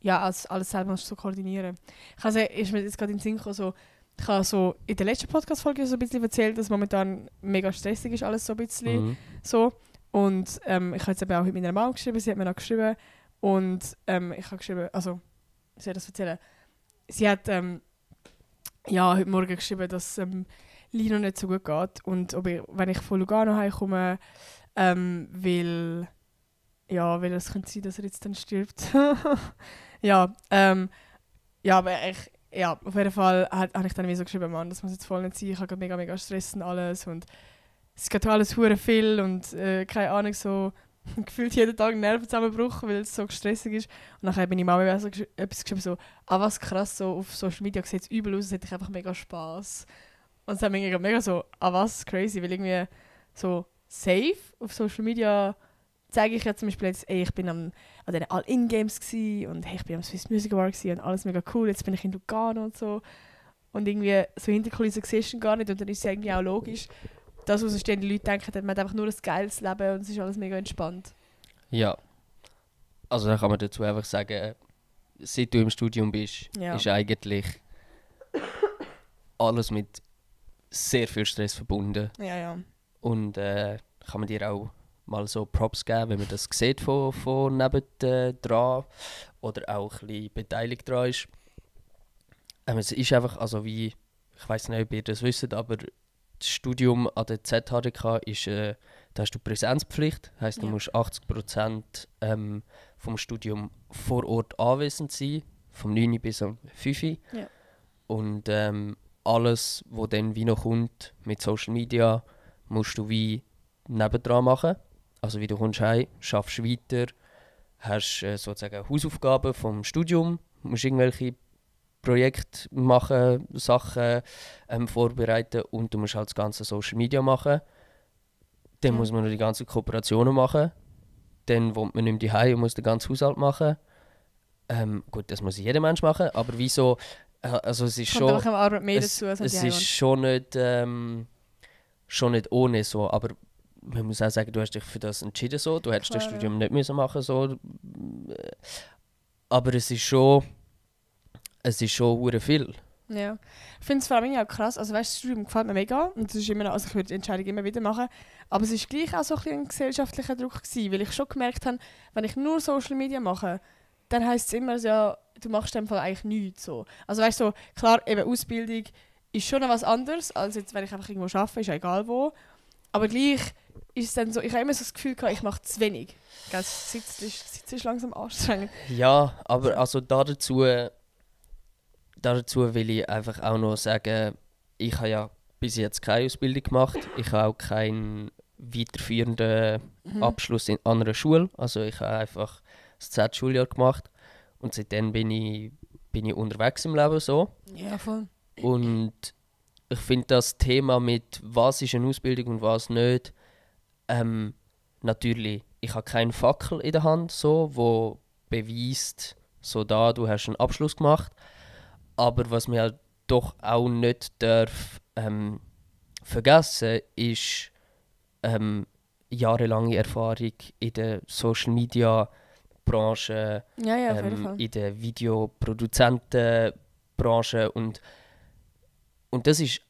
S1: ja, alles selber musst du so koordinieren. Also ist mir jetzt gerade in den Sinn gekommen, so, Ich habe so in der letzten Podcast-Folge so ein bisschen erzählt, dass momentan mega stressig ist, alles so ein bisschen so. Und ich habe jetzt eben auch mit meiner Mama geschrieben, sie hat mir auch geschrieben. Und ich habe geschrieben, also, ich soll das erzählen? Sie hat heute Morgen geschrieben, dass Lino nicht so gut geht. Und wenn ich von Lugano heimkomme, weil es könnte sein, dass er jetzt dann stirbt. Aber auf jeden Fall habe ich dann so geschrieben, Mann, das muss jetzt voll nicht sein, ich habe mega, mega Stress und alles und es geht alles hure viel und keine Ahnung, so gefühlt jeden Tag einen Nervenzusammenbruch, weil es so stressig ist. Und dann habe ich Mama so etwas geschrieben, so, was krass, so auf Social Media sieht es übel aus, es hätte ich einfach mega Spass. Und es hat mich mega so, was crazy, weil irgendwie so safe auf Social Media zeige ich ja zum Beispiel jetzt, ich bin an den All-In-Games und ich bin am Swiss Music Award und alles mega cool, jetzt bin ich in Lugano und so. Und irgendwie so hinter Kulissen siehst du gar nicht und dann ist es irgendwie auch logisch, dass außenstehende Leute denken, man hat einfach nur ein geiles Leben und es ist alles mega entspannt.
S2: Ja. Also da kann man dazu einfach sagen, seit du im Studium bist, ist eigentlich alles mit sehr viel Stress verbunden.
S1: Ja.
S2: Und kann man dir auch mal so Props geben, wenn man das sieht von nebendran oder auch ein bisschen beteiligt dran ist. Es ist einfach, also wie, ich weiß nicht, ob ihr das wisst, aber das Studium an der ZHDK ist, da hast du Präsenzpflicht, heisst du musst 80% vom Studium vor Ort anwesend sein, vom 9 bis am 5. Ja. Und alles, was dann wie noch kommt mit Social Media, musst du wie nebendran machen. Also wie du kommst heim, schaffst weiter, hast sozusagen Hausaufgaben vom Studium, musst irgendwelche Projekte machen, Sachen vorbereiten und du musst halt das ganze Social Media machen. Dann muss man noch die ganzen Kooperationen machen. Dann wohnt man nicht mehr daheim und muss den ganzen Haushalt machen. Gut, das muss jeder Mensch machen, aber wieso? Also es ist schon... Es ist schon nicht ohne so, aber man muss auch sagen, du hast dich für das entschieden so. Du hättest das Studium nicht müssen machen so. Aber es ist schon hure viel.
S1: Ja. Ich finde es vor allem auch krass. Also weißt, das Studium gefällt mir mega und das ist immer noch, also ich würde die Entscheidung immer wieder machen. Aber es war gleich auch so ein gesellschaftlicher Druck gewesen, weil ich schon gemerkt habe, wenn ich nur Social Media mache, dann heisst es immer so, ja, du machst in dem Fall eigentlich nichts. So. Also weißt du, so, klar, eben Ausbildung ist schon noch was anderes, als jetzt, wenn ich einfach irgendwo arbeite, ist ja egal wo. Aber gleich ist es dann so, ich habe immer so das Gefühl gehabt, ich mache zu wenig. Das Sitzen ist langsam anstrengend.
S2: Ja, aber also dazu will ich einfach auch noch sagen, ich habe ja bis jetzt keine Ausbildung gemacht. Ich habe auch keinen weiterführenden Abschluss an einer Schule. Also ich habe einfach das Z-Schuljahr gemacht und seitdem bin ich unterwegs im Leben so.
S1: Ja, voll.
S2: Und ich finde das Thema mit was ist eine Ausbildung und was nicht, natürlich, ich habe keinen Fackel in der Hand, so, wo beweist, so da, du hast einen Abschluss gemacht. Aber was man halt doch auch nicht darf vergessen, ist jahrelange Erfahrung in der Social Media Branche, in der Videoproduzentenbranche und das ist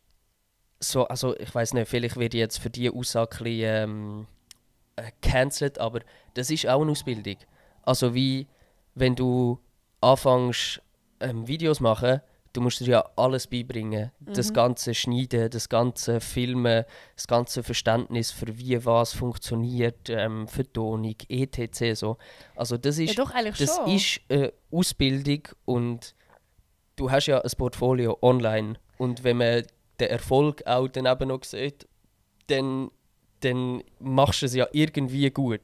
S2: so, also ich weiß nicht, vielleicht werde ich jetzt für diese Aussage ein bisschen gecancelt, aber das ist auch eine Ausbildung. Also wie wenn du anfängst Videos machen, du musst dir ja alles beibringen. Das ganze Schneiden, das ganze Filmen, das ganze Verständnis für wie was funktioniert, Vertonung, etc. So. Also das ist,
S1: ja, doch,
S2: das ist eine Ausbildung und du hast ja ein Portfolio online und wenn man den Erfolg auch dann eben noch sieht, dann machst du es ja irgendwie gut.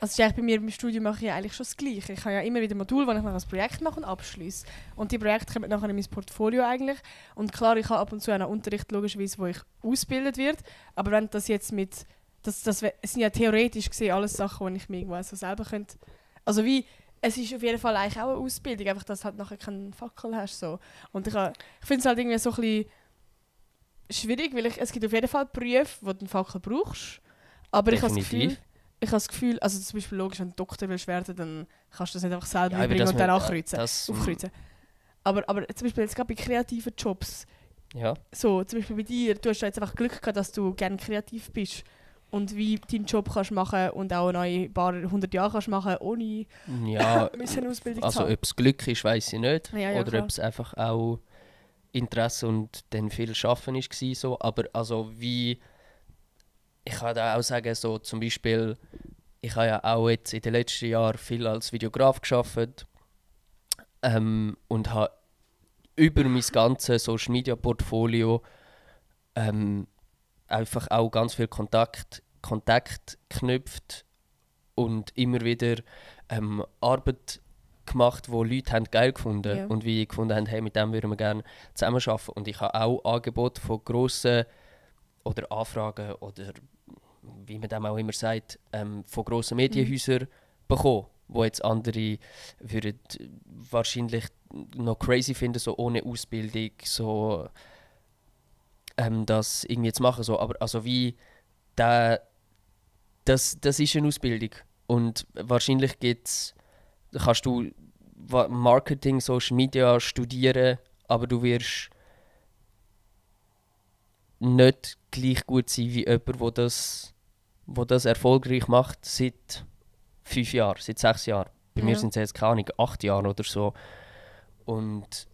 S1: Also bei mir im Studium mache ich eigentlich schon das Gleiche. Ich habe ja immer wieder Module, wo ich nachher ein Projekt mache und abschließe. Und die Projekte kommen nachher in mein Portfolio eigentlich. Und klar, ich habe ab und zu einen Unterricht, logischerweise, wo ich ausgebildet werde. Aber wenn das jetzt mit... es sind ja theoretisch gesehen alles Sachen, die ich mir irgendwo so selber könnte... Also wie... Es ist auf jeden Fall eigentlich auch eine Ausbildung, einfach dass du halt nachher keinen Fackel hast. So. Und ich finde es halt irgendwie so ein bisschen schwierig, weil es gibt auf jeden Fall Berufe, wo du einen Fackel brauchst. Aber
S2: Definitiv.
S1: ich habe das Gefühl, also zum Beispiel logisch, wenn du Doktor willst werden, dann kannst du das nicht einfach selber bringen und dann aufkreuzen. Aber zum Beispiel jetzt gerade bei kreativen Jobs
S2: Ja.
S1: So, zum Beispiel bei dir, du hast ja jetzt einfach Glück gehabt, dass du gerne kreativ bist und wie deinen Job kannst machen und auch noch ein paar 100 Jahre kannst machen, ohne
S2: Ja,
S1: eine Ausbildung zu
S2: also
S1: haben.
S2: ob es Glück ist, weiß ich nicht.
S1: Ja, ja,
S2: Oder
S1: klar.
S2: ob es einfach auch Interesse und dann viel Schaffen war. So. Aber also wie, ich kann da auch sagen, so zum Beispiel, ich habe ja auch jetzt in den letzten Jahren viel als Videograf gearbeitet und habe über mein ganzes Social Media Portfolio einfach auch ganz viel Kontakt geknüpft und immer wieder Arbeit gemacht, wo Leute haben geil gefunden
S1: Ja.
S2: und wie gefunden haben, hey, mit dem würden wir gerne zusammenarbeiten. Und ich habe auch Angebote von grossen oder Anfragen oder wie man dem auch immer sagt, von grossen Medienhäusern bekommen, wo jetzt andere würden wahrscheinlich noch crazy finden, so ohne Ausbildung, so das irgendwie zu machen. So. Aber also wie das ist eine Ausbildung. Und wahrscheinlich kannst du Marketing, Social Media studieren, aber du wirst nicht gleich gut sein wie jemand, der das erfolgreich macht seit 5 Jahren, seit 6 Jahren. Bei mir
S1: Ja.
S2: sind es jetzt keine Ahnung, 8 Jahre oder so. Und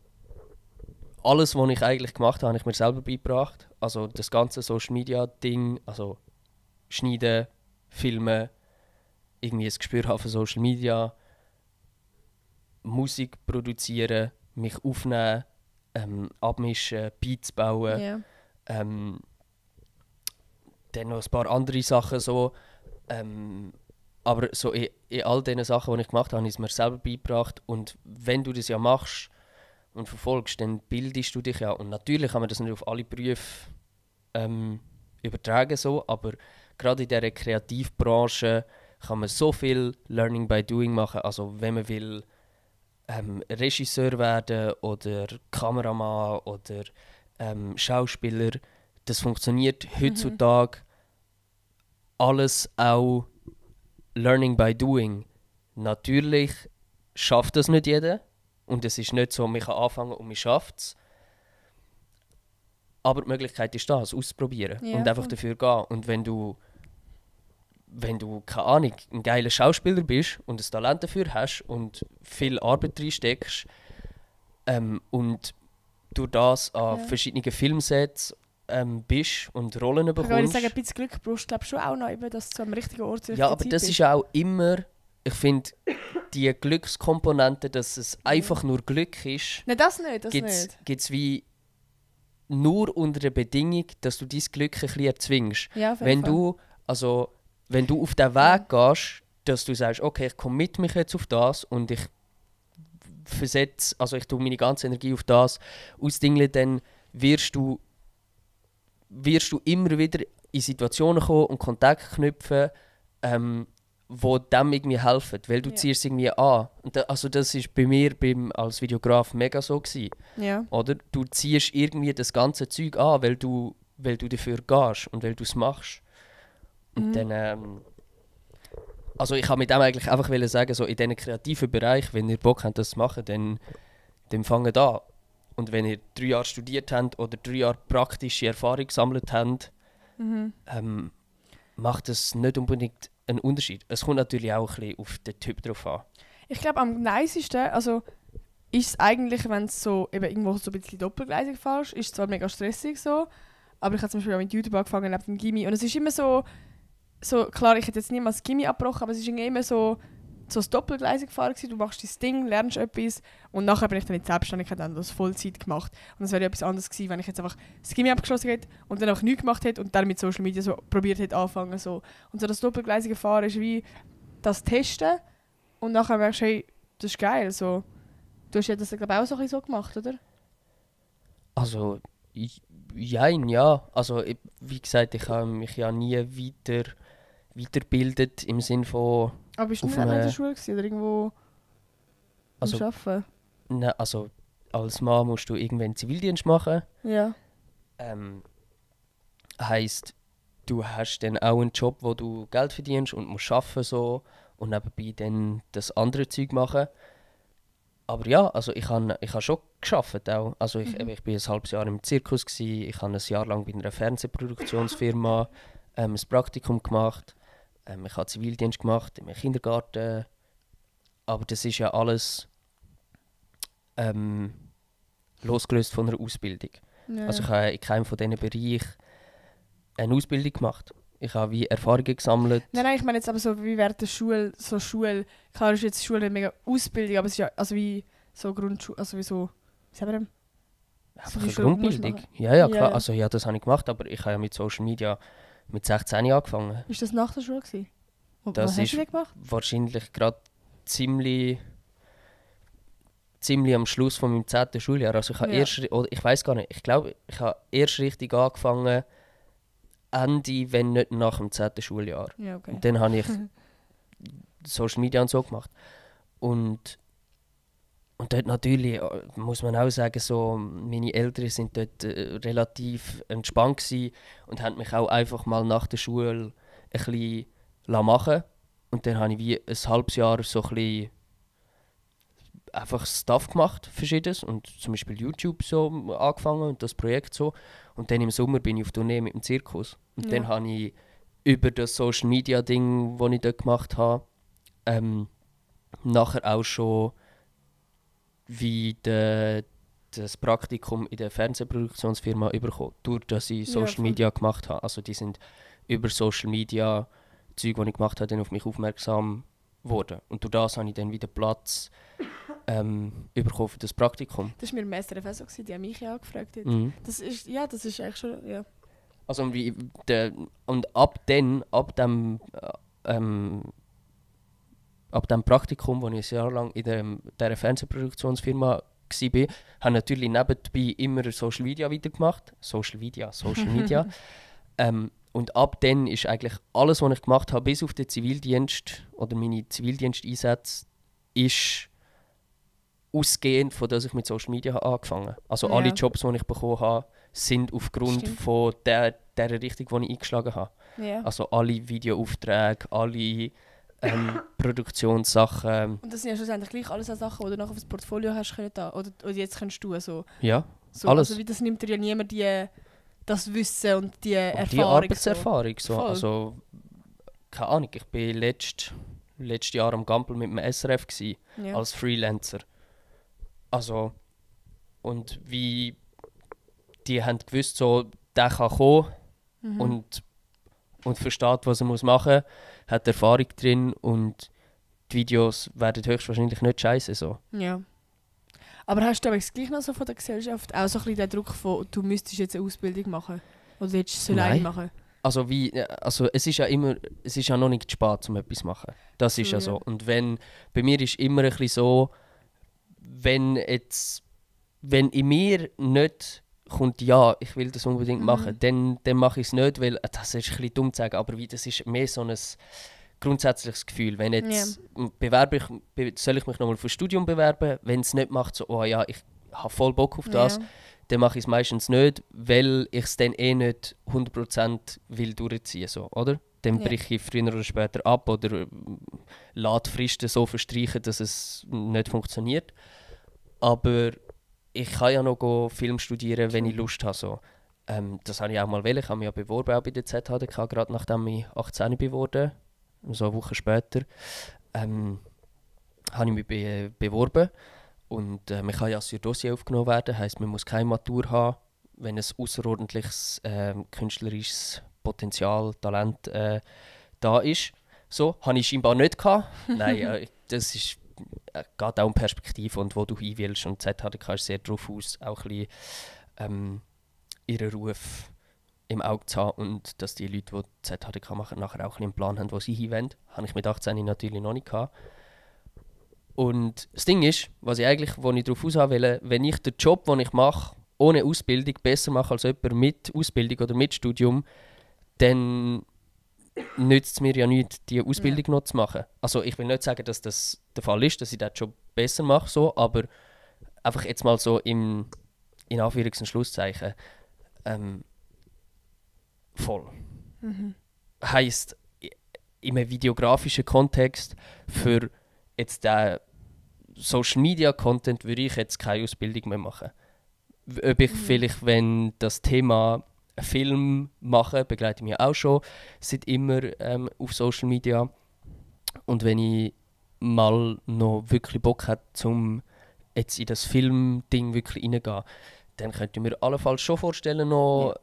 S2: alles, was ich eigentlich gemacht habe, habe ich mir selber beigebracht. Also das ganze Social Media Ding, also schneiden, filmen, irgendwie ein Gespür haben für Social Media, Musik produzieren, mich aufnehmen, abmischen, Beats bauen,
S1: Ja.
S2: dann noch ein paar andere Sachen so. Aber so in all diesen Sachen, die ich gemacht habe, habe ich es mir selber beigebracht. Und wenn du das ja machst und verfolgst, dann bildest du dich ja. Und natürlich kann man das nicht auf alle Berufe übertragen, so, aber gerade in dieser Kreativbranche kann man so viel Learning by Doing machen. Also wenn man will Regisseur werden oder Kameramann oder Schauspieler, das funktioniert heutzutage alles auch Learning by Doing. Natürlich schafft das nicht jeder und es ist nicht so, man kann anfangen und man schafft es. Aber die Möglichkeit ist da, es auszuprobieren
S1: Ja,
S2: und einfach
S1: voll.
S2: dafür gehen. Und wenn du, keine Ahnung, ein geiler Schauspieler bist und ein Talent dafür hast und viel Arbeit reinsteckst und durch das an
S1: Ja.
S2: verschiedenen Filmsets bist und Rollen
S1: Ich würde
S2: bekommst.
S1: sagen, ein bisschen Glück brauchst du glaub, schon auch noch, eben, dass du am richtigen Ort zur
S2: Ja,
S1: richtigen
S2: aber
S1: Zeit
S2: das
S1: bist.
S2: ist auch immer, ich finde, die Glückskomponente, dass es einfach nur Glück ist,
S1: Nein, das nicht.
S2: gibt es wie nur unter der Bedingung, dass du dein Glück ein bisschen erzwingst.
S1: Ja, auf jeden
S2: Wenn
S1: Fall.
S2: wenn du auf den Weg gehst, dass du sagst, okay, ich commit mich jetzt auf das und ich ich tue meine ganze Energie auf das ausdingeln, dann wirst du immer wieder in Situationen kommen und Kontakt knüpfen, wo dem irgendwie helfen, weil du
S1: Ja.
S2: ziehst es irgendwie an. Und also das ist bei mir als Videograf mega so gewesen,
S1: Ja.
S2: oder? Du ziehst irgendwie das ganze Zeug an, weil du dafür gehst und weil du es machst. Und dann, also ich kann mit dem eigentlich einfach sagen, so in diesem kreativen Bereich, wenn ihr Bock habt, das zu machen, dann fangt an. Und wenn ihr 3 Jahre studiert habt oder 3 Jahre praktische Erfahrung gesammelt habt, macht das nicht unbedingt einen Unterschied. Es kommt natürlich auch ein bisschen auf den Typ drauf an.
S1: Ich glaube, am nicesten, also ist es eigentlich, wenn es so eben irgendwo so ein bisschen doppelgleisig fährst, ist es zwar mega stressig so, aber ich habe zum Beispiel auch mit YouTube angefangen neben dem Gymi und es ist immer so, klar, ich hätte jetzt niemals Gymi abgebrochen, aber es ist irgendwie immer so das doppelgleisig fahren gewesen. Du machst dein Ding, lernst etwas und nachher bin ich dann in die Selbstständigkeit dann das Vollzeit gemacht. Und das wäre ja etwas anderes gewesen, wenn ich jetzt einfach das Gymi abgeschlossen hätte und dann einfach nichts gemacht hätte und dann mit Social Media so probiert hätte anfangen so. Und so das doppelgleisige Fahren ist wie das Testen und nachher merkst du, hey, das ist geil. So. Du hast ja das, glaube ich, auch so, ein bisschen so gemacht, oder?
S2: Also, ja. Also, wie gesagt, ich habe mich ja nie weitergebildet im Sinn von...
S1: Aber bist du
S2: Auf
S1: nicht in der
S2: einem-
S1: Schule gewesen, oder irgendwo
S2: Also,
S1: am Arbeiten?
S2: ne, also als Mann musst du irgendwann Zivildienst machen.
S1: Ja.
S2: Heisst, du hast dann auch einen Job, wo du Geld verdienst und musst arbeiten so und nebenbei dann das andere Zeug machen. Aber ja, also ich habe schon gearbeitet auch. Also ich bin ein halbes Jahr im Zirkus gsi, ich habe ein Jahr lang bei einer Fernsehproduktionsfirma ein Praktikum gemacht, ich habe Zivildienst gemacht im Kindergarten, aber das ist ja alles losgelöst von einer Ausbildung.
S1: Ja.
S2: Also ich habe in keinem von diesen Bereichen eine Ausbildung gemacht. Ich habe wie Erfahrungen gesammelt.
S1: Nein, ich meine jetzt aber so wie während der Schule, klar ist jetzt Schule nicht mega Ausbildung, aber es ist ja also wie so Grundschule, also wie so, wie sagen wir dem?
S2: Einfach
S1: wie
S2: eine
S1: Schule musst du
S2: Grundbildung.
S1: machen.
S2: Ja, klar.
S1: Ja.
S2: Also ja, das habe ich gemacht, aber ich habe ja mit Social Media mit 16 angefangen.
S1: Ist das nach der Schule gewesen? Und
S2: Das
S1: was hast
S2: ist
S1: du denn gemacht?
S2: wahrscheinlich gerade ziemlich am Schluss von meinem 10. Schuljahr. Also ich habe
S1: Ja.
S2: oder ich weiß gar nicht, ich glaube, ich habe erst richtig angefangen, Ende, wenn nicht nach dem 10. Schuljahr.
S1: Ja, okay.
S2: Und dann habe ich Social Media und so gemacht. Und dort natürlich, muss man auch sagen, so, meine Eltern sind dort relativ entspannt gewesen und haben mich auch einfach mal nach der Schule ein bisschen machen lassen. Und dann habe ich wie ein halbes Jahr so ein bisschen einfach Stuff gemacht, verschiedenes. Und zum Beispiel YouTube so angefangen und das Projekt so. Und dann im Sommer bin ich auf Tournee mit dem Zirkus. Und
S1: Ja.
S2: dann habe ich über das Social Media Ding, das ich dort gemacht habe, nachher auch schon wie das Praktikum in der Fernsehproduktionsfirma bekommen, durch das ich
S1: Ja,
S2: Social
S1: voll.
S2: Media gemacht habe. Also die sind über Social Media Zeug, die ich gemacht habe, dann auf mich aufmerksam geworden. Und durch das habe ich dann wieder Platz bekommen für das Praktikum.
S1: Das war mir im SRF auch so, gewesen, die haben mich ja angefragt. Jetzt.
S2: Mhm.
S1: Das ist eigentlich schon, ja.
S2: Also und ab dem Praktikum, wo ich ein Jahr lang in dieser Fernsehproduktionsfirma war, habe natürlich nebenbei immer Social Media weitergemacht. Social Media. Und ab dann ist eigentlich alles, was ich gemacht habe, bis auf den Zivildienst oder meine Zivildiensteinsätze, ist ausgehend von dass ich mit Social Media habe angefangen. Also
S1: Ja.
S2: alle Jobs, die ich bekommen habe, sind aufgrund
S1: Stimmt.
S2: von der Richtung, die ich eingeschlagen habe.
S1: Ja.
S2: Also alle Videoaufträge, alle Produktionssachen.
S1: Und das sind ja schlussendlich gleich alles so Sachen, die du nachher auf das Portfolio hast können da, oder jetzt kannst du so.
S2: Ja,
S1: So,
S2: alles.
S1: Also wie das nimmt dir ja niemand das Wissen und die
S2: Und
S1: Erfahrung.
S2: die Arbeitserfahrung. So.
S1: Voll.
S2: Also, keine Ahnung, ich war letztes Jahr am Gampel mit dem SRF gsi,
S1: So. Ja.
S2: als Freelancer. Also, und wie die haben gewusst, so, der kann kommen
S1: Mhm.
S2: und versteht, was er machen muss, hat Erfahrung drin und die Videos werden höchstwahrscheinlich nicht scheiße. So.
S1: Ja. Aber hast du aber gleich noch so von der Gesellschaft auch so ein bisschen den Druck von, du müsstest jetzt eine Ausbildung machen? Oder hättest du es alleine
S2: Nein.
S1: machen?
S2: Also, es ist ja noch nicht zu spät, um etwas zu machen. Das ist
S1: True,
S2: ja so.
S1: ja.
S2: Und bei mir ist immer ein bisschen so, wenn in mir nicht kommt, ja, ich will das unbedingt machen, dann mache ich es nicht, weil, das ist ein bisschen dumm zu sagen, aber das ist mehr so ein grundsätzliches Gefühl. Wenn jetzt soll ich mich nochmal für das Studium bewerben, wenn es nicht macht, so, oh ja, ich habe voll Bock auf das,
S1: Ja.
S2: dann mache ich es meistens nicht, weil ich es dann nicht 100% will durchziehen, so, oder? Dann
S1: Ja.
S2: breche ich früher oder später ab oder lasse Fristen so verstreichen, dass es nicht funktioniert. Aber ich kann ja noch Film studieren, wenn ich Lust habe. So. Das habe ich auch mal wollen. Ich habe mich ja beworben auch bei der ZHDK, gerade nachdem ich 18 beworben, so eine Woche später, habe ich mich beworben. Und man kann ja als Dossier aufgenommen werden, heisst, man muss keine Matur haben, wenn ein außerordentliches künstlerisches Potenzial, Talent da ist. So, habe ich scheinbar nicht gehabt. Nein, das ist, geht auch um Perspektive und wo du hin willst. Und ZHDK ist sehr darauf aus, auch ein bisschen ihren Ruf im Auge zu haben und dass die Leute, die ZHDK machen, nachher auch ein bisschen einen Plan haben, wo sie hin wollen. Habe ich mit 18 natürlich noch nicht gehabt. Und das Ding ist, wo ich darauf aus will, wenn ich den Job, den ich mache, ohne Ausbildung besser mache als jemand mit Ausbildung oder mit Studium, dann nützt es mir ja nichts, diese Ausbildung noch zu machen. Also ich will nicht sagen, dass das der Fall ist, dass ich den Job besser mache, so, aber einfach jetzt mal so in Anführungs- und Schlusszeichen voll. Heisst, in einem videografischen Kontext für jetzt den Social Media Content würde ich jetzt keine Ausbildung mehr machen. Ob ich vielleicht, wenn das Thema einen Film mache, begleite ich mich auch schon seit immer auf Social Media. Und wenn ich mal noch wirklich Bock habe, zum jetzt in das Filmding wirklich reingehen, dann könnte ich mir allenfalls schon vorstellen, noch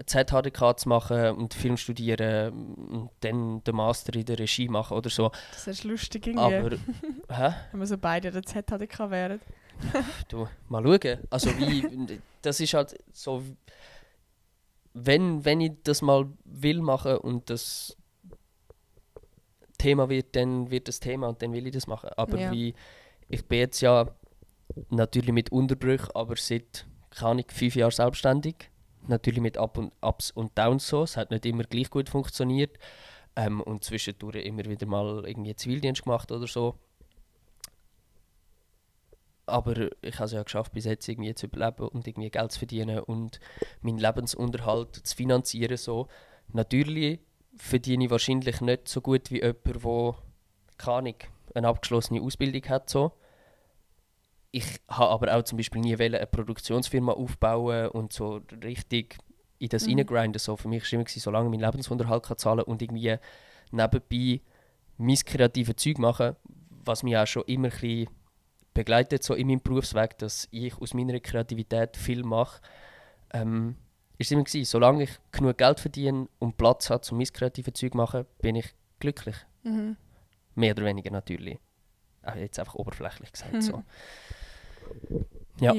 S2: ZHDK zu machen und Film studieren und dann den Master in der Regie machen oder so.
S1: Das ist lustig irgendwie.
S2: Aber,
S1: wenn wir so beide der ZHDK wären.
S2: Du, mal schauen. Also das ist halt so, wenn ich das mal will machen und das Thema wird, dann wird das Thema und dann will ich das machen. Aber ich bin jetzt ja natürlich mit Unterbrüchen, aber seit, keine Ahnung, 5 Jahren selbstständig. Natürlich mit Ups und Downs so. Es hat nicht immer gleich gut funktioniert. Und zwischendurch immer wieder mal irgendwie Zivildienst gemacht oder so. Aber ich habe es ja geschafft, bis jetzt irgendwie zu überleben und irgendwie Geld zu verdienen und meinen Lebensunterhalt zu finanzieren. So. Natürlich verdiene ich wahrscheinlich nicht so gut wie jemand, der keine Ahnung, eine abgeschlossene Ausbildung hat. So. Ich habe aber auch zum Beispiel nie eine Produktionsfirma aufbauen und so richtig in das reingrinden. So, für mich war es immer, solange ich meinen Lebensunterhalt zahlen kann und irgendwie nebenbei mein kreatives Zeug machen, was mich auch schon immer ein bisschen begleitet so in meinem Berufsweg, dass ich aus meiner Kreativität viel mache. Ist immer gewesen, solange ich genug Geld verdiene und Platz habe, um mein kreatives Zeug zu machen, bin ich glücklich. Mehr oder weniger natürlich. Jetzt einfach oberflächlich gesagt. So. Ja.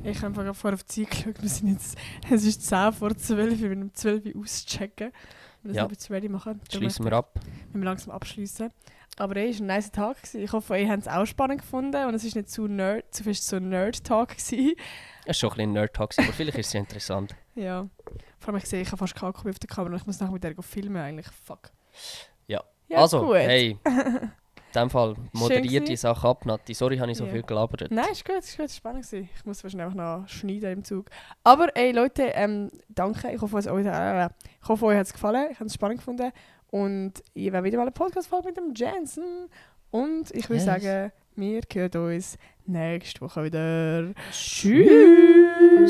S1: Ich habe einfach vorher auf die Zeit geschaut. Es ist 10 vor 12, wir müssen um 12 Uhr auschecken. Wir müssen jetzt ready machen.
S2: Schließen wir ab.
S1: Wir müssen langsam abschließen. Aber es war ein nice Tag. Ich hoffe, ihr habt es auch spannend gefunden und es war nicht zu fest so ein Nerd-Talk. Es
S2: war schon ein bisschen ein Nerd-Talk, aber vielleicht ist es ja interessant.
S1: Ja. Vor allem, ich sehe, ich habe fast Kalkül auf der Kamera und ich muss nachher mit der filmen eigentlich. Fuck.
S2: Ja
S1: also, gut.
S2: Hey. In dem Fall moderiert die Sache ab, Nati. Sorry, habe ich so viel gelabert.
S1: Nein, ist gut, es war spannend. Ich muss wahrscheinlich einfach noch schneiden im Zug. Aber ey Leute, danke. Ich hoffe, euch hat es gefallen. Ich habe es spannend gefunden. Und ich werde wieder mal eine Podcast-Folge mit dem Jensen. Und ich würde sagen, wir hören uns nächste Woche wieder. Tschüss!